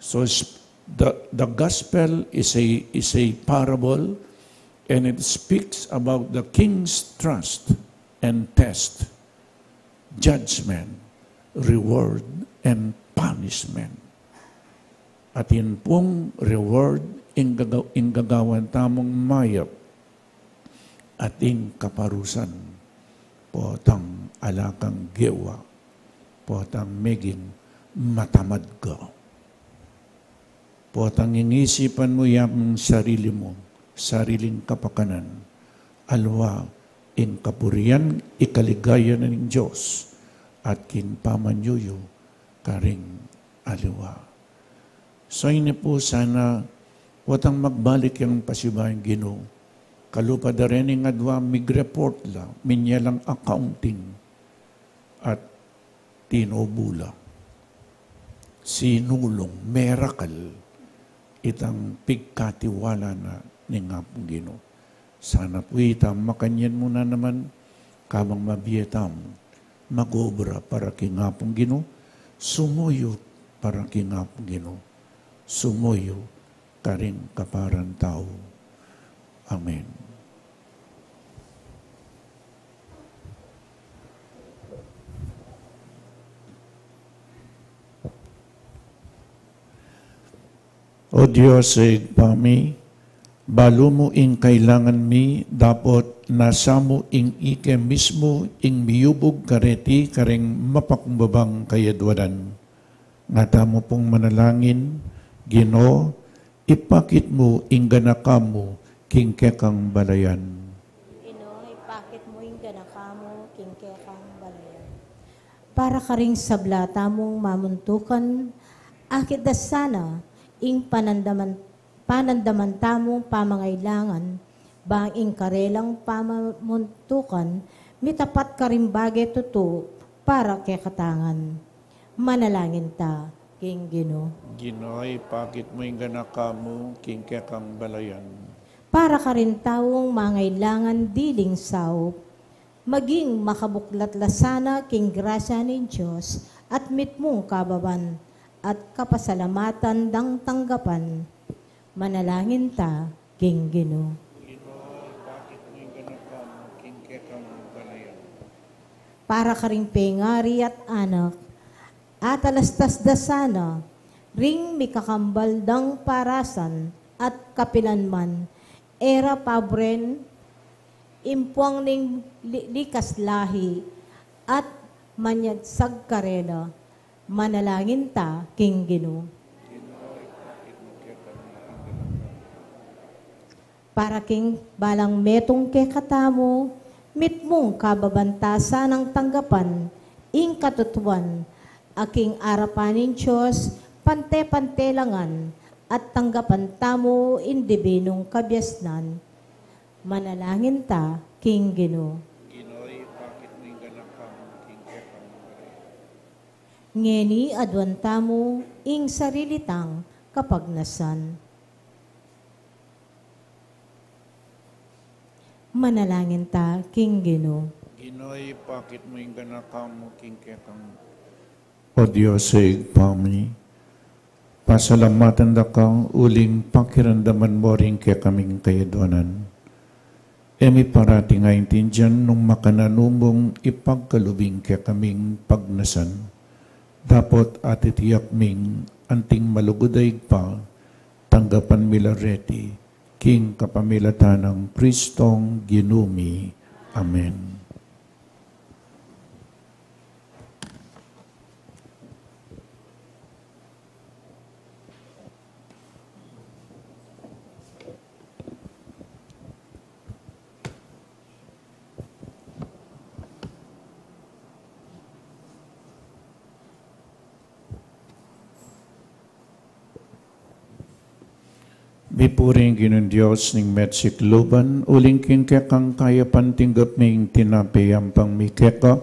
So s- the, the gospel is a, is a parable, and it speaks about the king's trust and test, judgment, reward, and punishment. Atin pung reward ing gaga- ing gagawan tamung mayap at ing kaparusan, potang ala kang gewa, potang meging matamad ka, potang ing isipan mu yang sarili mu, sariling kapakanan, aliwa ing kapurian, ing kaligayan ning Dios, at king pamanyuyu karing aliwa. So ini pu sana, potang magbalik yang pasibayu ning Ginu. Kalupa da reni ing adua migreport la, minya lang accounting. At tinubu la. Sinulung, miracle, itang pigkatiwala na ning Apung Ginu. Sana pu ita makanyan mu na naman, kabang mabie tamu magobra para king Apung Ginu, sumuyu para king Apung Ginu, sumuyu karing kaparang tau. Amen. O Dios, e, Ibpa mi, balu mu ing kailangan mi, dapot nasa mu ing ike mismu ing miyubug kareti karing mapakumbabang kayadwanan. Nga tamu pung manalangin, Ginu, ipakit mu ing ganaka mu king kekang balayan. Ginu, ipakit mu ing ganaka mu king kekang balayan. Para karing sabla tamung mamuntukan, akit da sana ing panandaman, panandaman tamung pamangailangan, bang ing karelang pamamuntukan mitapat karing bage tutu para kekatang ngan. Manalangin ta king Ginu. Ginu, ipakit mu ing ganaka mu king kekang balayan. Para karing taung mangailangan diling saup, maging makabuklat la sana king grasya ning Dios at mitmung kababan at kapasalamatan dang tanggapan. Manalangin ta king Ginu. Ginu, ipakit mu ing ganaka mu king kekang balayan. Para karing pengari at anak, atalastas da sana ring mikakambal dang parasan at kapilan man e ra pabren ing puang ning li- likas lahi at manyagsag karela. Manalangin ta king Ginu. Para king balang metung kekatamu, mitmung kababan ta sanang tanggapan ing katutuan a king arapan ning Dios pante-pante la ngan, at tanggapan tamu ing dibinung kabiasnan. Manalangin ta king Ginu. Ginu, ipakit mu ing ganaka mu king kekang balayan. Ngeni aduan tamu ing sarili tang kapagnasan. Manalangin ta king Ginu. Ginu, ipakit mu ing ganaka mu king kekang. O Dios, Ibpa mi, pasalamatan da ka uling pakiramdaman mu ring kekaming kayaduanan. E mi parati ngan intindian nung makananu mung ipagkalub ing kekaming pagnasan. Dapot atitiyak ming anting malugud a Ibpa, tanggapan mi la reti, king kapamilatan nang Kristong Ginu mi. Amen. Mipuri ing Ginung Dios ning metsikluban, uling king kekang kayapan tinggap mi ing tinape yampang mi keka,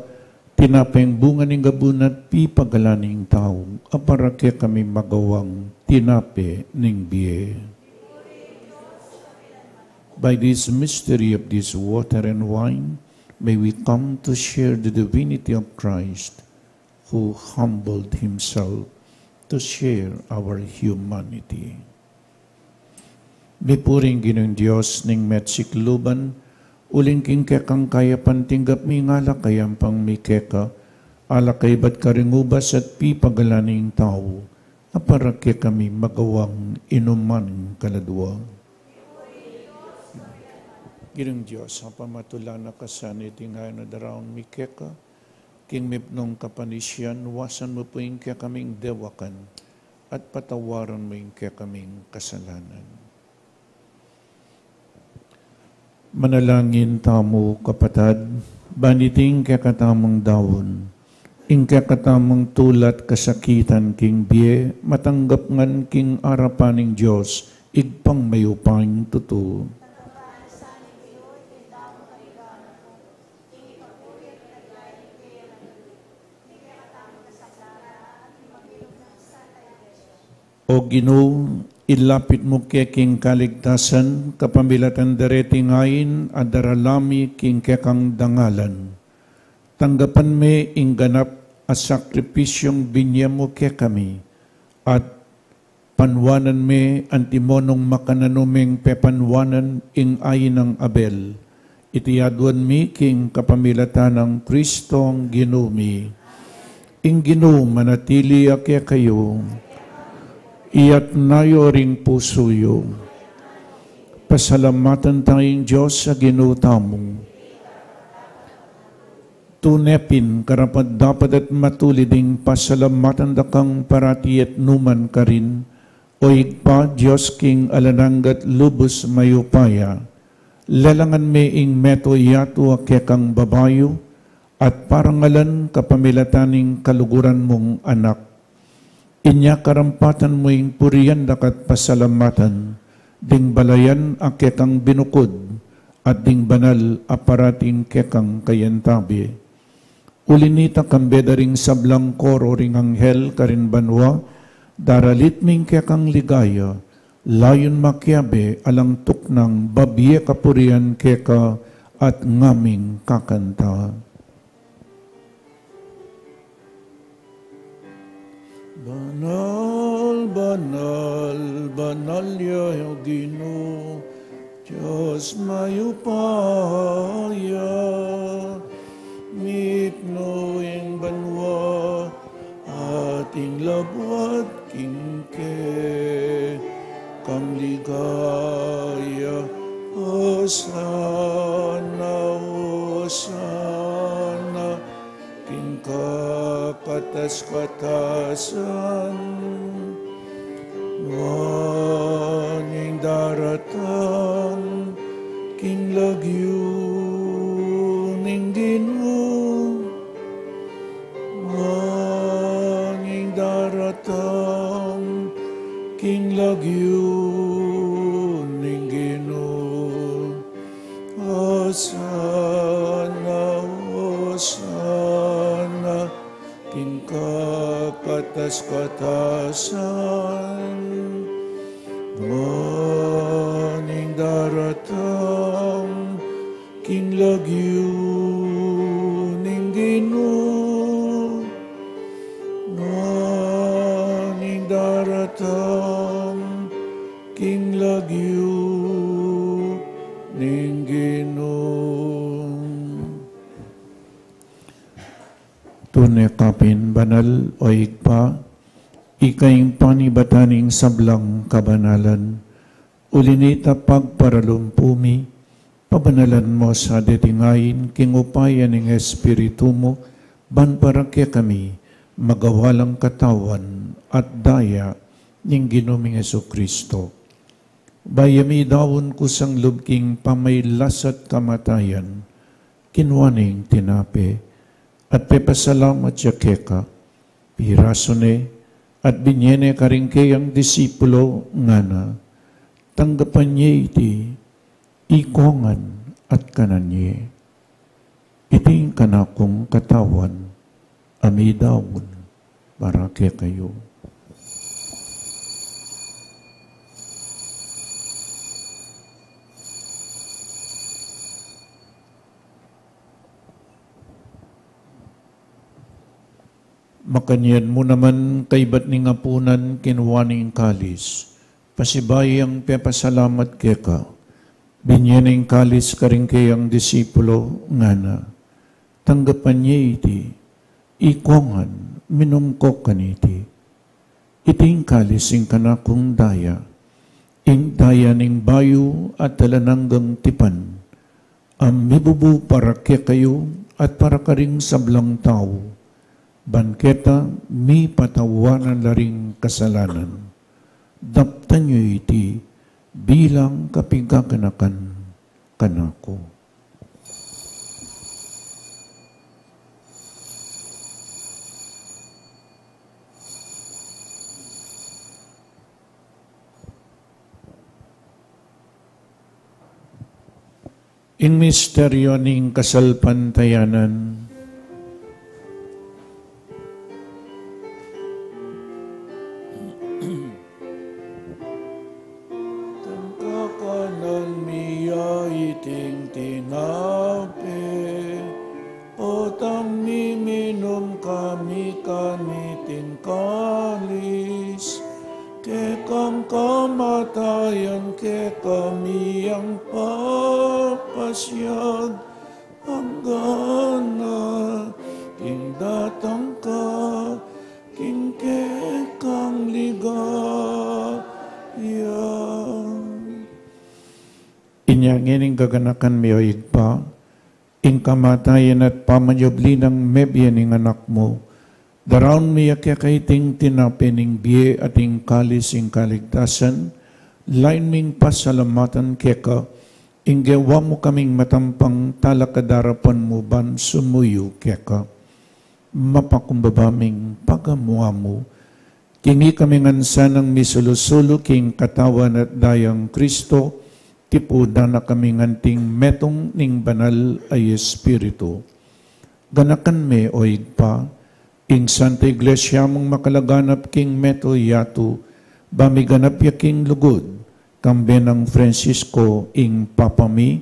tinapeng bunga ning gabun at pipagalan ning tau, a para kekami magawang tinape ning bie. By this mystery of this water and wine, may we come to share the divinity of Christ, who humbled himself to share our humanity. Mipuri ing Ginung Dios ning metsikluban, uling king kekang kayapan tinggap mi ing alak a yampang mi keka, alak a ibat karing ubas at pipagalan ning tau, a para kekami magawang inuman kaladua. Ginung Dios, a pamatula na ka sana iti ngan a daraun mi keka, king mipnung kapanisian, wasan mu pu ing kekaming dewakan, at patawaran mu ing kekaming kasalanan. Manalangin tamu, kapatad, ban iting kekatamung daun, ing kekatamung tula at kasakitan king bie, matanggap ngan king arapan ning Dios, Ibpang mayupayang tutu. O Ginu, ilapit mu kami king kaligtasan, kapamilatan dareti ngan a darala mi king kekang dangalan. Tanggapan me ing ganap a sakripisyung binie mu kekami, at panuanan me antimonung makananu meng pepanuanan ing ain nang Abel. Iti aduan mi king kapamilatan nang Kristong Ginu mi. Ing Ginu manatili ya kekayu. Iyatas yu ring pusu yu. Pasalamatan taya ing Dios a Ginu tamu. Tune pin karapat-dapat at matulid ing pasalamatan da kang parati at nukarin man, O Ibpa, Dios king alang angga at lubus mayupaya. Lelangan me ing meto yatu a kekang babayu, at parangalan kapamilatan ning kaluguran mung Anak. Inya karampatan mu ing purian da ka at pasalamatan, ding balayan a kekang binukud, at ding banal a parating kekang kayantabe. Uli na nita, kambe da ring sablang koro ring anghel karin banua, daralit mi ing kekang ligaya, layun makiabe alang tuknang babie kapurian keka at ngaming kakanta. Banal, banal, banal ya Ginu, Dios mayupaya, mipnu ing banua, at ing labuad king kekang ligaya. Hosana, hosana, king kakatas-katasan, nuan ing daratang king lagyu ning Ginu, nuan ing daratang king lagyu ning Ginu. Hosana, hosana, king kakatas-katasan, nuan ing daratang king lagyu ning Ginu, nuan ing daratang king lagyu ning Ginu. Ika pin banal, o Ibpa, ika ing panibatan ning sablang kabanalan. Uli na nita pagparalumpu mi, pabanalan mu sa deti ngeni king upaya ning Espiritu mu, ban para kekami maging katawan at daya ning Ginu ming Jesucristo. Bayu mi daun kusang lub king pamaglasat kamatayan, kinua ne ing tinape, at pepasalamat ya keka, pirasu ne, at binye ne karing keyang disipulo, ngana: Tanggapan ye iti, ikong ngan at kanan ye. Iti ing kanakung katawan, a midaun para kekayu. Makanyan mu naman, kaybat ning apunan, kinua ne ing kalis, pasibayu yang pepasalamat keka, binye ne ing kalis karing keyang disipulo, ngana: Tanggapan ye iti, ikong ngan, minum ko kaniti. Iti ing kalis ning kanakung daya, ing daya ning bayu at alang anggang tipan, a mibubu para kekayu at para karing sablang tau, ban keta mipatawanan la ring kasalanan. Daptan yu iti bilang kapaganakan kanaku. Ing misteryu ning kasalpantayanan. Tangkakanan mi ya iting tinape, potang mi minum kami kaniting kalis, kekang kamatayan kekami yang papasiag, anggana king datang ka king kekang ligaya. Inya ngening gaganakan mi, o Ibpa, ing kamatayan at pamanyubli nang mebie ning Anak mu, daraun mi ya keka iting tinape ning bie at ing kalis ning kaligtasan, lain ming pasalamatan keka, ing gewa mu kaming matampang talakad king arapan mu ban sumuyu keka. Mapakumbaba ming pagamu-amu, king ikami ngan sanang misulu-sulu king katawan at dayang Kristo, tipunan na kami ngan king metung ning Banal a Espiritu. Ganakan me, o Ibpa, ing Santa Iglesia mung makalaganap king meto yatu, ba miganap ya king lugud, kambe nang Francisco ing Papa mi,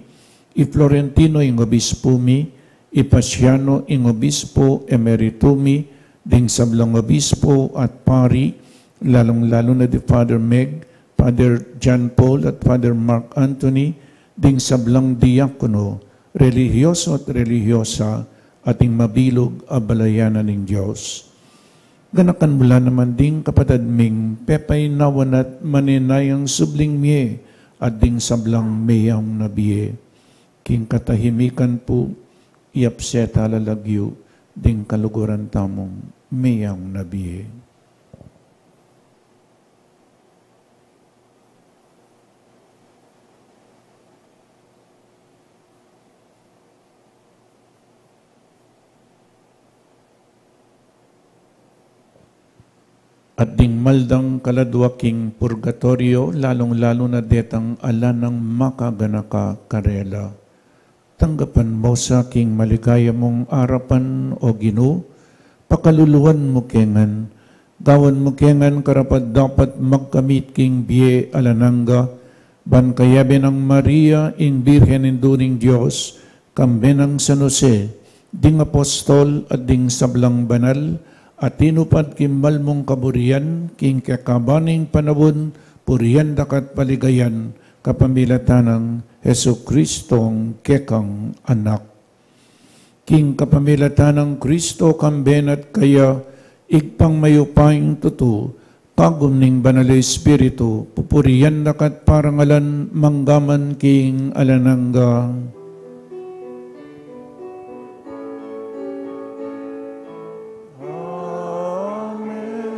i Florentino ing Obispo mi, i Paciano ing Obispo Emerito mi, ding sablang obispo at pari, lalung-lalu na di Father Meg, Father John Paul at Father Mark Anthony, ding sablang diakono, relihiyoso at relihiyosa, at ing mabilug a balayan ning Dios. Ganakan mu la naman ding kapatad ming pepaynawan at manenayang subling mie, at ding sablang meyaung na bie. King katahimikan pu, iyapse tala lagyu ding kaluguran tamung meyaung na bie. At ding maldang kaladwa king purgatorio, lalung-lalu na detang ala nang makaganaka karela. Tanggapan mu sa king maligaya mung arapan, o Ginu, pakaluluan mu ke ngan, gawan mu ke ngan karapat-dapat magkamit king bie alang angga, ban kayabe nang Maria, ing Birhen Indu ning Dios, kambe nang San Jose, ding apostol at ding sablang banal, a tinupad king mal mung kaburian, king kekaban ning panaun, purian da ka at paligayan, kapamilatan nang Jesucristong kekang Anak. King kapamilatan nang Kristo, kambe na at kaya, Ibpang mayupayang tutu, kagum ning Banal a Espiritu, pupurian da ka at parangalan, mangga man king alang angga. Amen.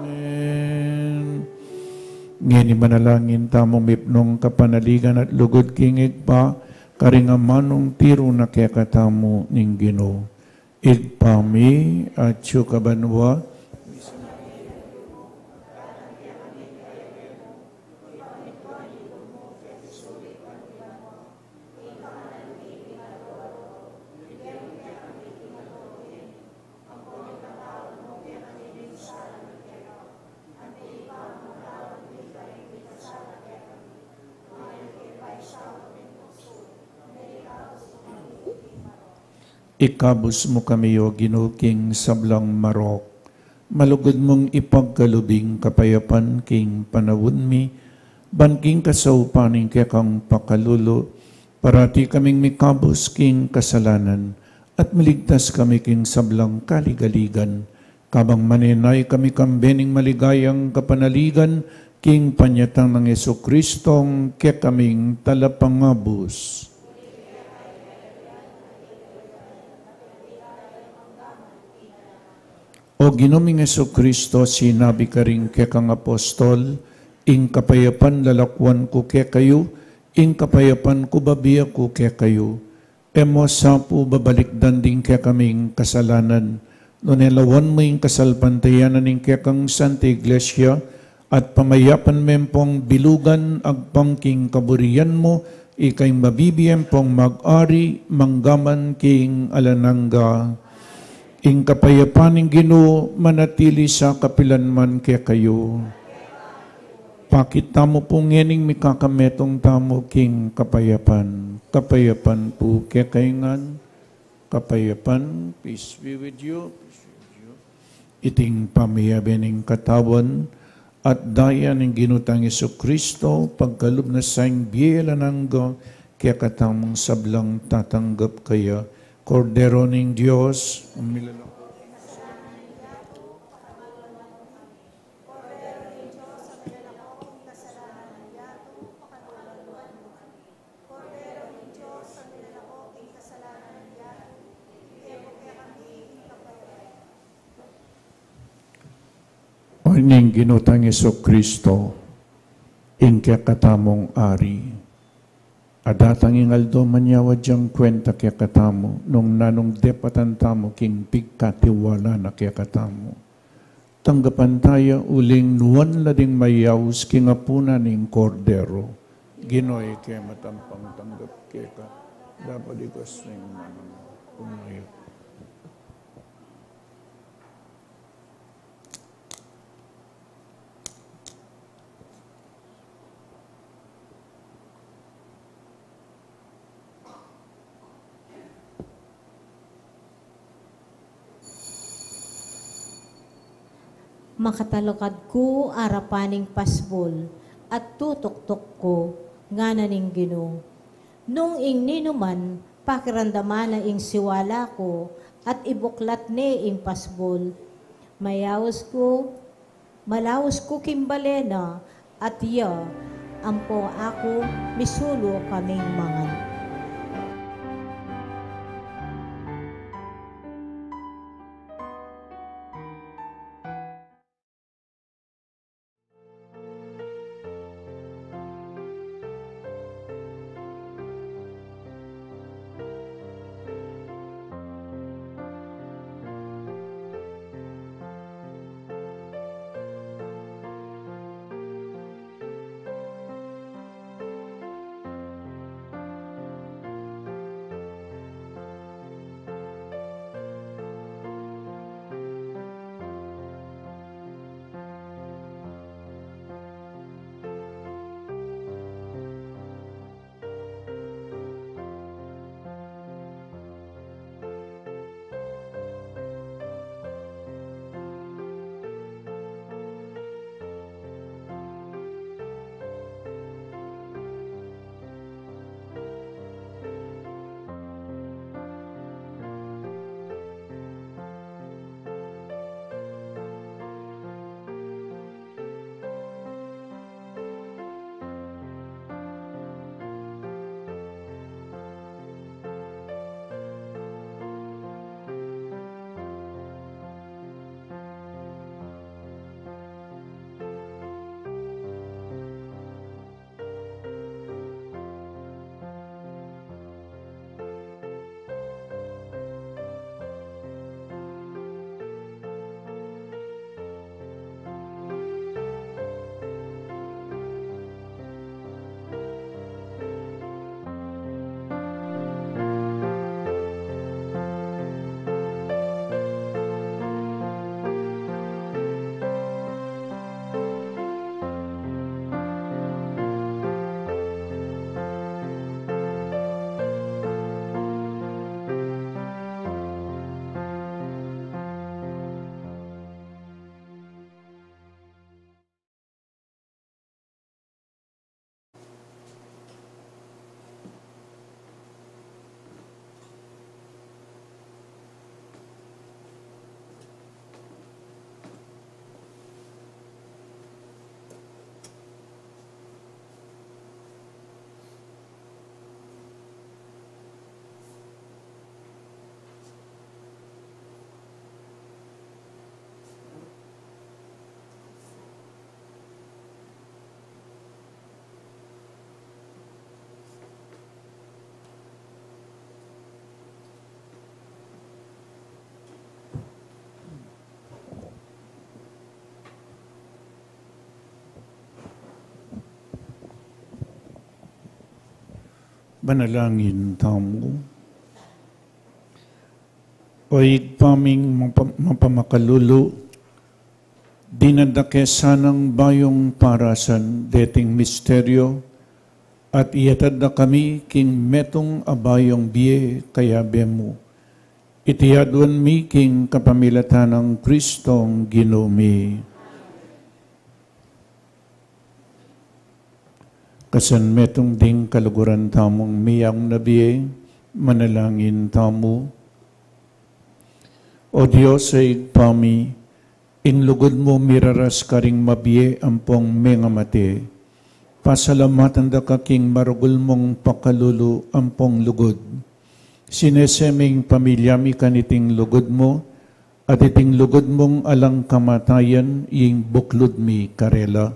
Amen. Ngeni manalangin tamu mipnung kapanaligan at lugud king Ibpa, karing amanung tiru na kekatamu ning Ginu. Ibpa mi, atsu ka banua, ikabus mu kami, O Ginu, king sablang marok. Malugud mung ipagkalub ing kapayapan king panaun mi, ban king kasaupan ning kekang pakalulu, parati kaming mikabus king kasalanan, at miligtas kami king sablang kaligaligan, kabang manenaya kami kambe ning maligayang kapanaligan, king panyatang nang Jesucristong kekaming Talapangabus. O Ginu ming Jesucristo, sinabi karing kekang apostol, Ing kapayapan lalakwan ku kekayu, ing kapayapan ku babie ku kekayu. E mu sa pu babalikdan ding kekaming kasalanan, nune lawan mu ing kasalpantayanan ning kekang Santa Iglesia, at pamayapan me pung bilugan agpang king kaburian mu, ika ing mabibie pung mag-ari mangga man king alang angga. Ing kapayapan ning Ginu manatili sa kapilan man kekayu. Pakit tamu pu ngening mikakametung tamu king kapayapan. Kapayapan pu kekayu ngan. Kapayapan, peace be with you. Iting pamiyabe ning katawan at daya ning Ginu tang Jesucristo, pagkalub na sa ing bie alang angga kekatamung sablang tatanggap kaya. Kordero ning Dios, ang milalako. O ning Ginu tang Jesucristo, ing kekatamung Ari. Adatang ing aldo manyawad yang kwenta kekatamu, nung nanung depatan tamu king pigkatiwala na kekatamu. Tanggapan taya uling nuan la ding mayaus king apunan ning Kordero. Ginu, ika e matampang tanggap keka, dapot ikas ning manang kumayap. Makatalakad ku arapan ning pasbul at tutuktuk ku, ngana ning Ginu. Nung ing ninuman pakiramdaman na ing siwala ku at ibuklat ne ing pasbul, mayaus ku, malaus ku king bale na, at iya ampo aku misulu kaming mangan. Manalangin tamu. O Ibpa ming mapa-, mapamakalulu, dinan da ke sanang bayung parasan deting misteryo, at iyatad da kami king metung a bayung bie kayabe mu. Iti aduan mi king kapamilatan nang Kristong Ginu mi. Kasan metung ding kaluguran tamung meyang na bie, manalangin tamu. O Dios a Ibpa mi, ing lugud mu miraras karing mabie ampong mengamate. Pasalamatan da ka king maragul mung pakalulu ampong lugud. Sinese ming pamilya mi kaniting lugud mu, at iting lugud mung alang kamatayan ing buklud mi karela.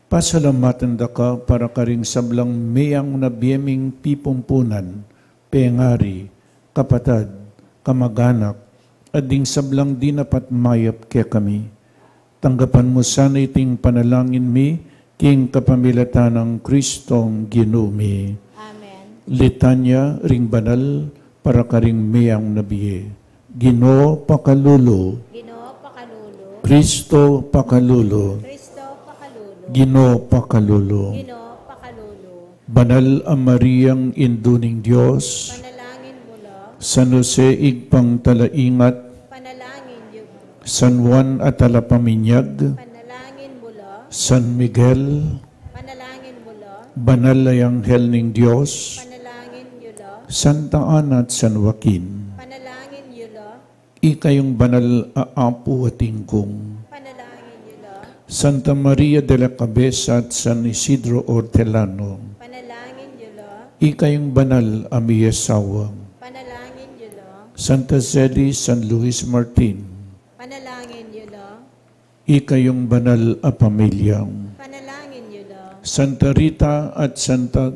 Pasalamatan da ka para karing sablang meyang na bie ming pipumpunan, pengari, kapatad, kamaganak, at ding sablang dinapat mayap kekami. Tanggapan mu sana iting panalangin mi, king kapamilatan nang Kristong Ginu mi. Amen. Litanya ring banal para karing meyang na bie. Ginu pakalulu. Ginu pakalulu. Kristo pakalulu. Kristo pakalulu. Ginu pakalulu. Ginu pakalulu. Banal a Mariang Indu ning Dios. Panalangin mu la. San Jose Ibpang Talaingat. Panalangin yu la. San Juan a Talapaminyag. Panalangin mu la. San Miguel. Panalangin mu la. Banal a Anghel ning Dios. Panalangin yu la. Santa Ana at San Joaquin. Panalangin yu la. Ikayung banal a Apu at Ingkung. Panalangin yu la. Santa Maria de la Cabeza at San Isidro Hortelano. Panalangin yu la. Ikayung banal a miyasawa. Panalangin yu la. Santa Zeli, San Luis Martin. Panalangin yu la. Ikayung banal a pamilya. Panalangin yu la. Santa Rita at Santa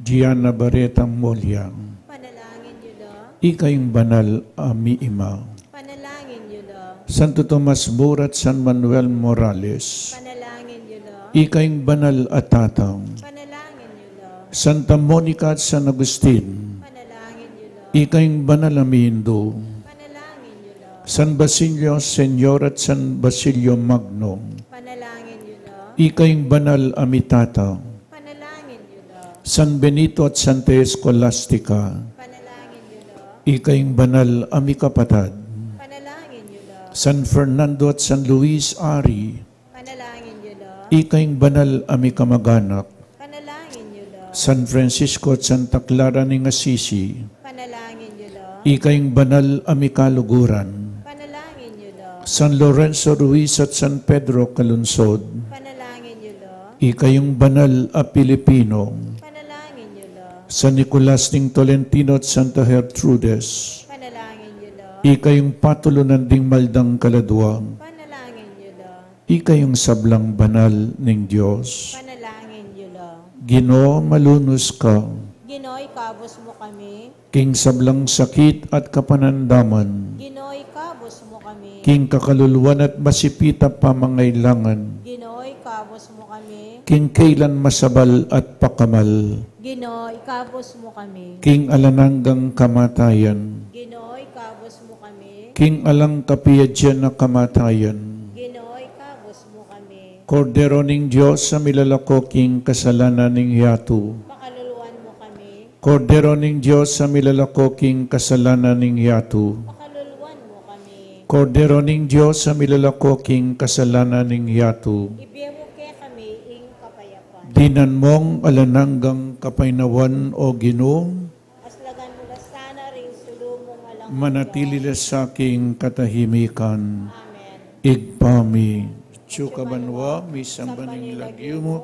Gianna Barreta Molia. Panalangin yu la. Ikayung banal a miima. Panalangin yu la. Santo Tomas Mura at San Manuel Morales. Panalangin yu la. Ikayung banal a tata. Panalangin yu la. Santa Monica at San Agustin. Panalangin yu la. Ikayung banal a miindu. Panalangin yu la. San Basilio Senior at San Basilio Magno. Panalangin yu la. Ikayung banal a mitata. Panalangin yu la. San Benito at Santa Escolastica. Panalangin yu la. Ikayung banal a mikapatad. Panalangin yu la. San Fernando at San Luis Ari. Panalangin yu la. Ikayung banal a mikamaganak. Panalangin yu la. San Francisco at Santa Clara ning Assisi. Panalangin yu la. Ikayung banal a mikaluguran. Panalangin yu la. San Lorenzo Ruiz at San Pedro Calungsod. Panalangin yu la. Ikayung banal a Pilipino. Panalangin yu la. San Nicolas ning Tolentino at Santa Gertrudes. Panalangin yu la. Ikayung patulunan ding maldang kaladua. Panalangin yu la. Ikayung sablang banal ning Dios. Panalangin yu la. Ginu, malunus ka. Ginu, ikabus mu kami. King sablang sakit at kapanandaman. Ginu, ikabus mu kami. King kakaluluan at masipit a pamangailangan. Ginu, ikabus mu kami. King kailan masabal at pakamal. Ginu, ikabus mu kami. King alang anggang kamatayan. Ginu, ikabus mu kami. King alang kapiadyan a kamatayan. Ginu, ikabus mu kami. Kordero ning Dios a milalako king kasalanan ning yatu. Pakaluluan mu kami. Kordero ning Dios a milalako king kasalanan ning yatu. Pakaluluan mu kami. Kordero ning Dios a milalako king kasalanan ning yatu. Ibie mu kekami ing kapayapan. Dinan mung alang anggang kapaynawan, O Ginu. Aslagan mu la sana ring sulu mung alang angga. Manatili la sa king katahimikan. Amen. Ibpa mi, atsu ka banua, misamban ing lagyu mu.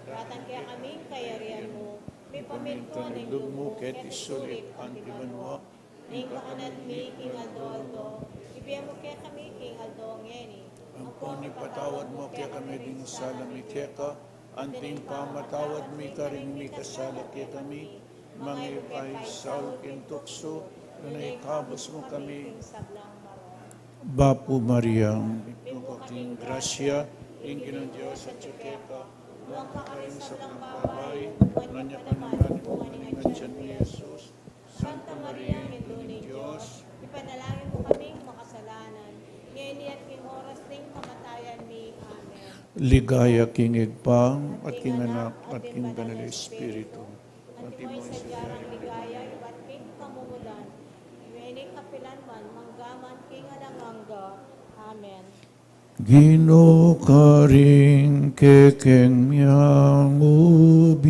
Datang kekami ing kayarian mu. Mipamintuan ing lub mu keti sulip anti banua. Ing kakanan mi king aldo-aldo, ibie mu kekami king aldo ngeni. Ampon ipatawad mu kekami ding sala mi keka, anti ing pamamatawad mi karing mikasala kekami. Manga e mu ke paisaul king tuksu, nune ikabus mu kami king sablang marok. Bapu Maria, mitmu ka king grasya, ing Ginung Dios atsu keka, Nuan ka karing sablang babai, nuan ya pa naman ang bunga ning atian mu, i Jesus. Santa Maria, Indu ning Dios, ipanalangin mu kaming makasalanan, ngeni at king oras ning kamatayan mi. Amen. Ligaya king Ibpa, at king Anak, at king Banal a Espiritu. Antimo ing sadya rang ligaya ibat king kamumulan, ngeni, kapilan man, mangga man king alang angga. Amen. Ginu, karing kekeng miyangubie,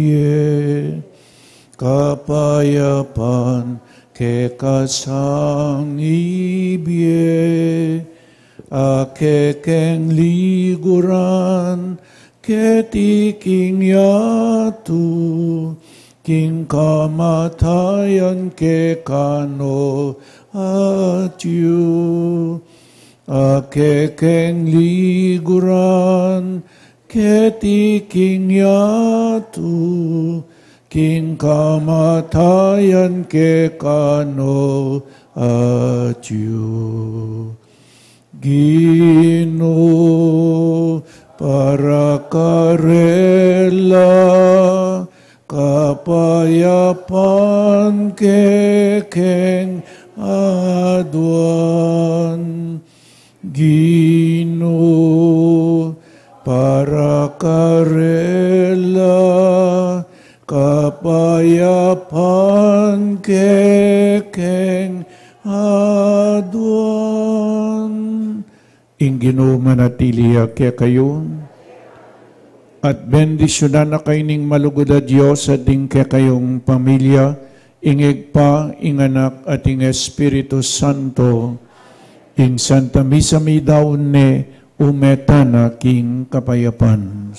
kapayapan keka sang ibie, a kekeng liguran keti king yatu, king kamatayan keka no atyu. A kekeng liguran keti king yatu, king kamatayan keka no atyu. Ginu, para karela kapayapan kekeng aduan. Ginu, para karela kapayapan kekeng aduan. Ing Ginu manatili ya kekayu. At bendisyunan na kayu ning malugud a Dios at ding kekayung pamilya, ing Ibpa, ing Anak, at ing Espiritu Santo. Ing Santa Misa mi daun ne, ume tana king kapayapan.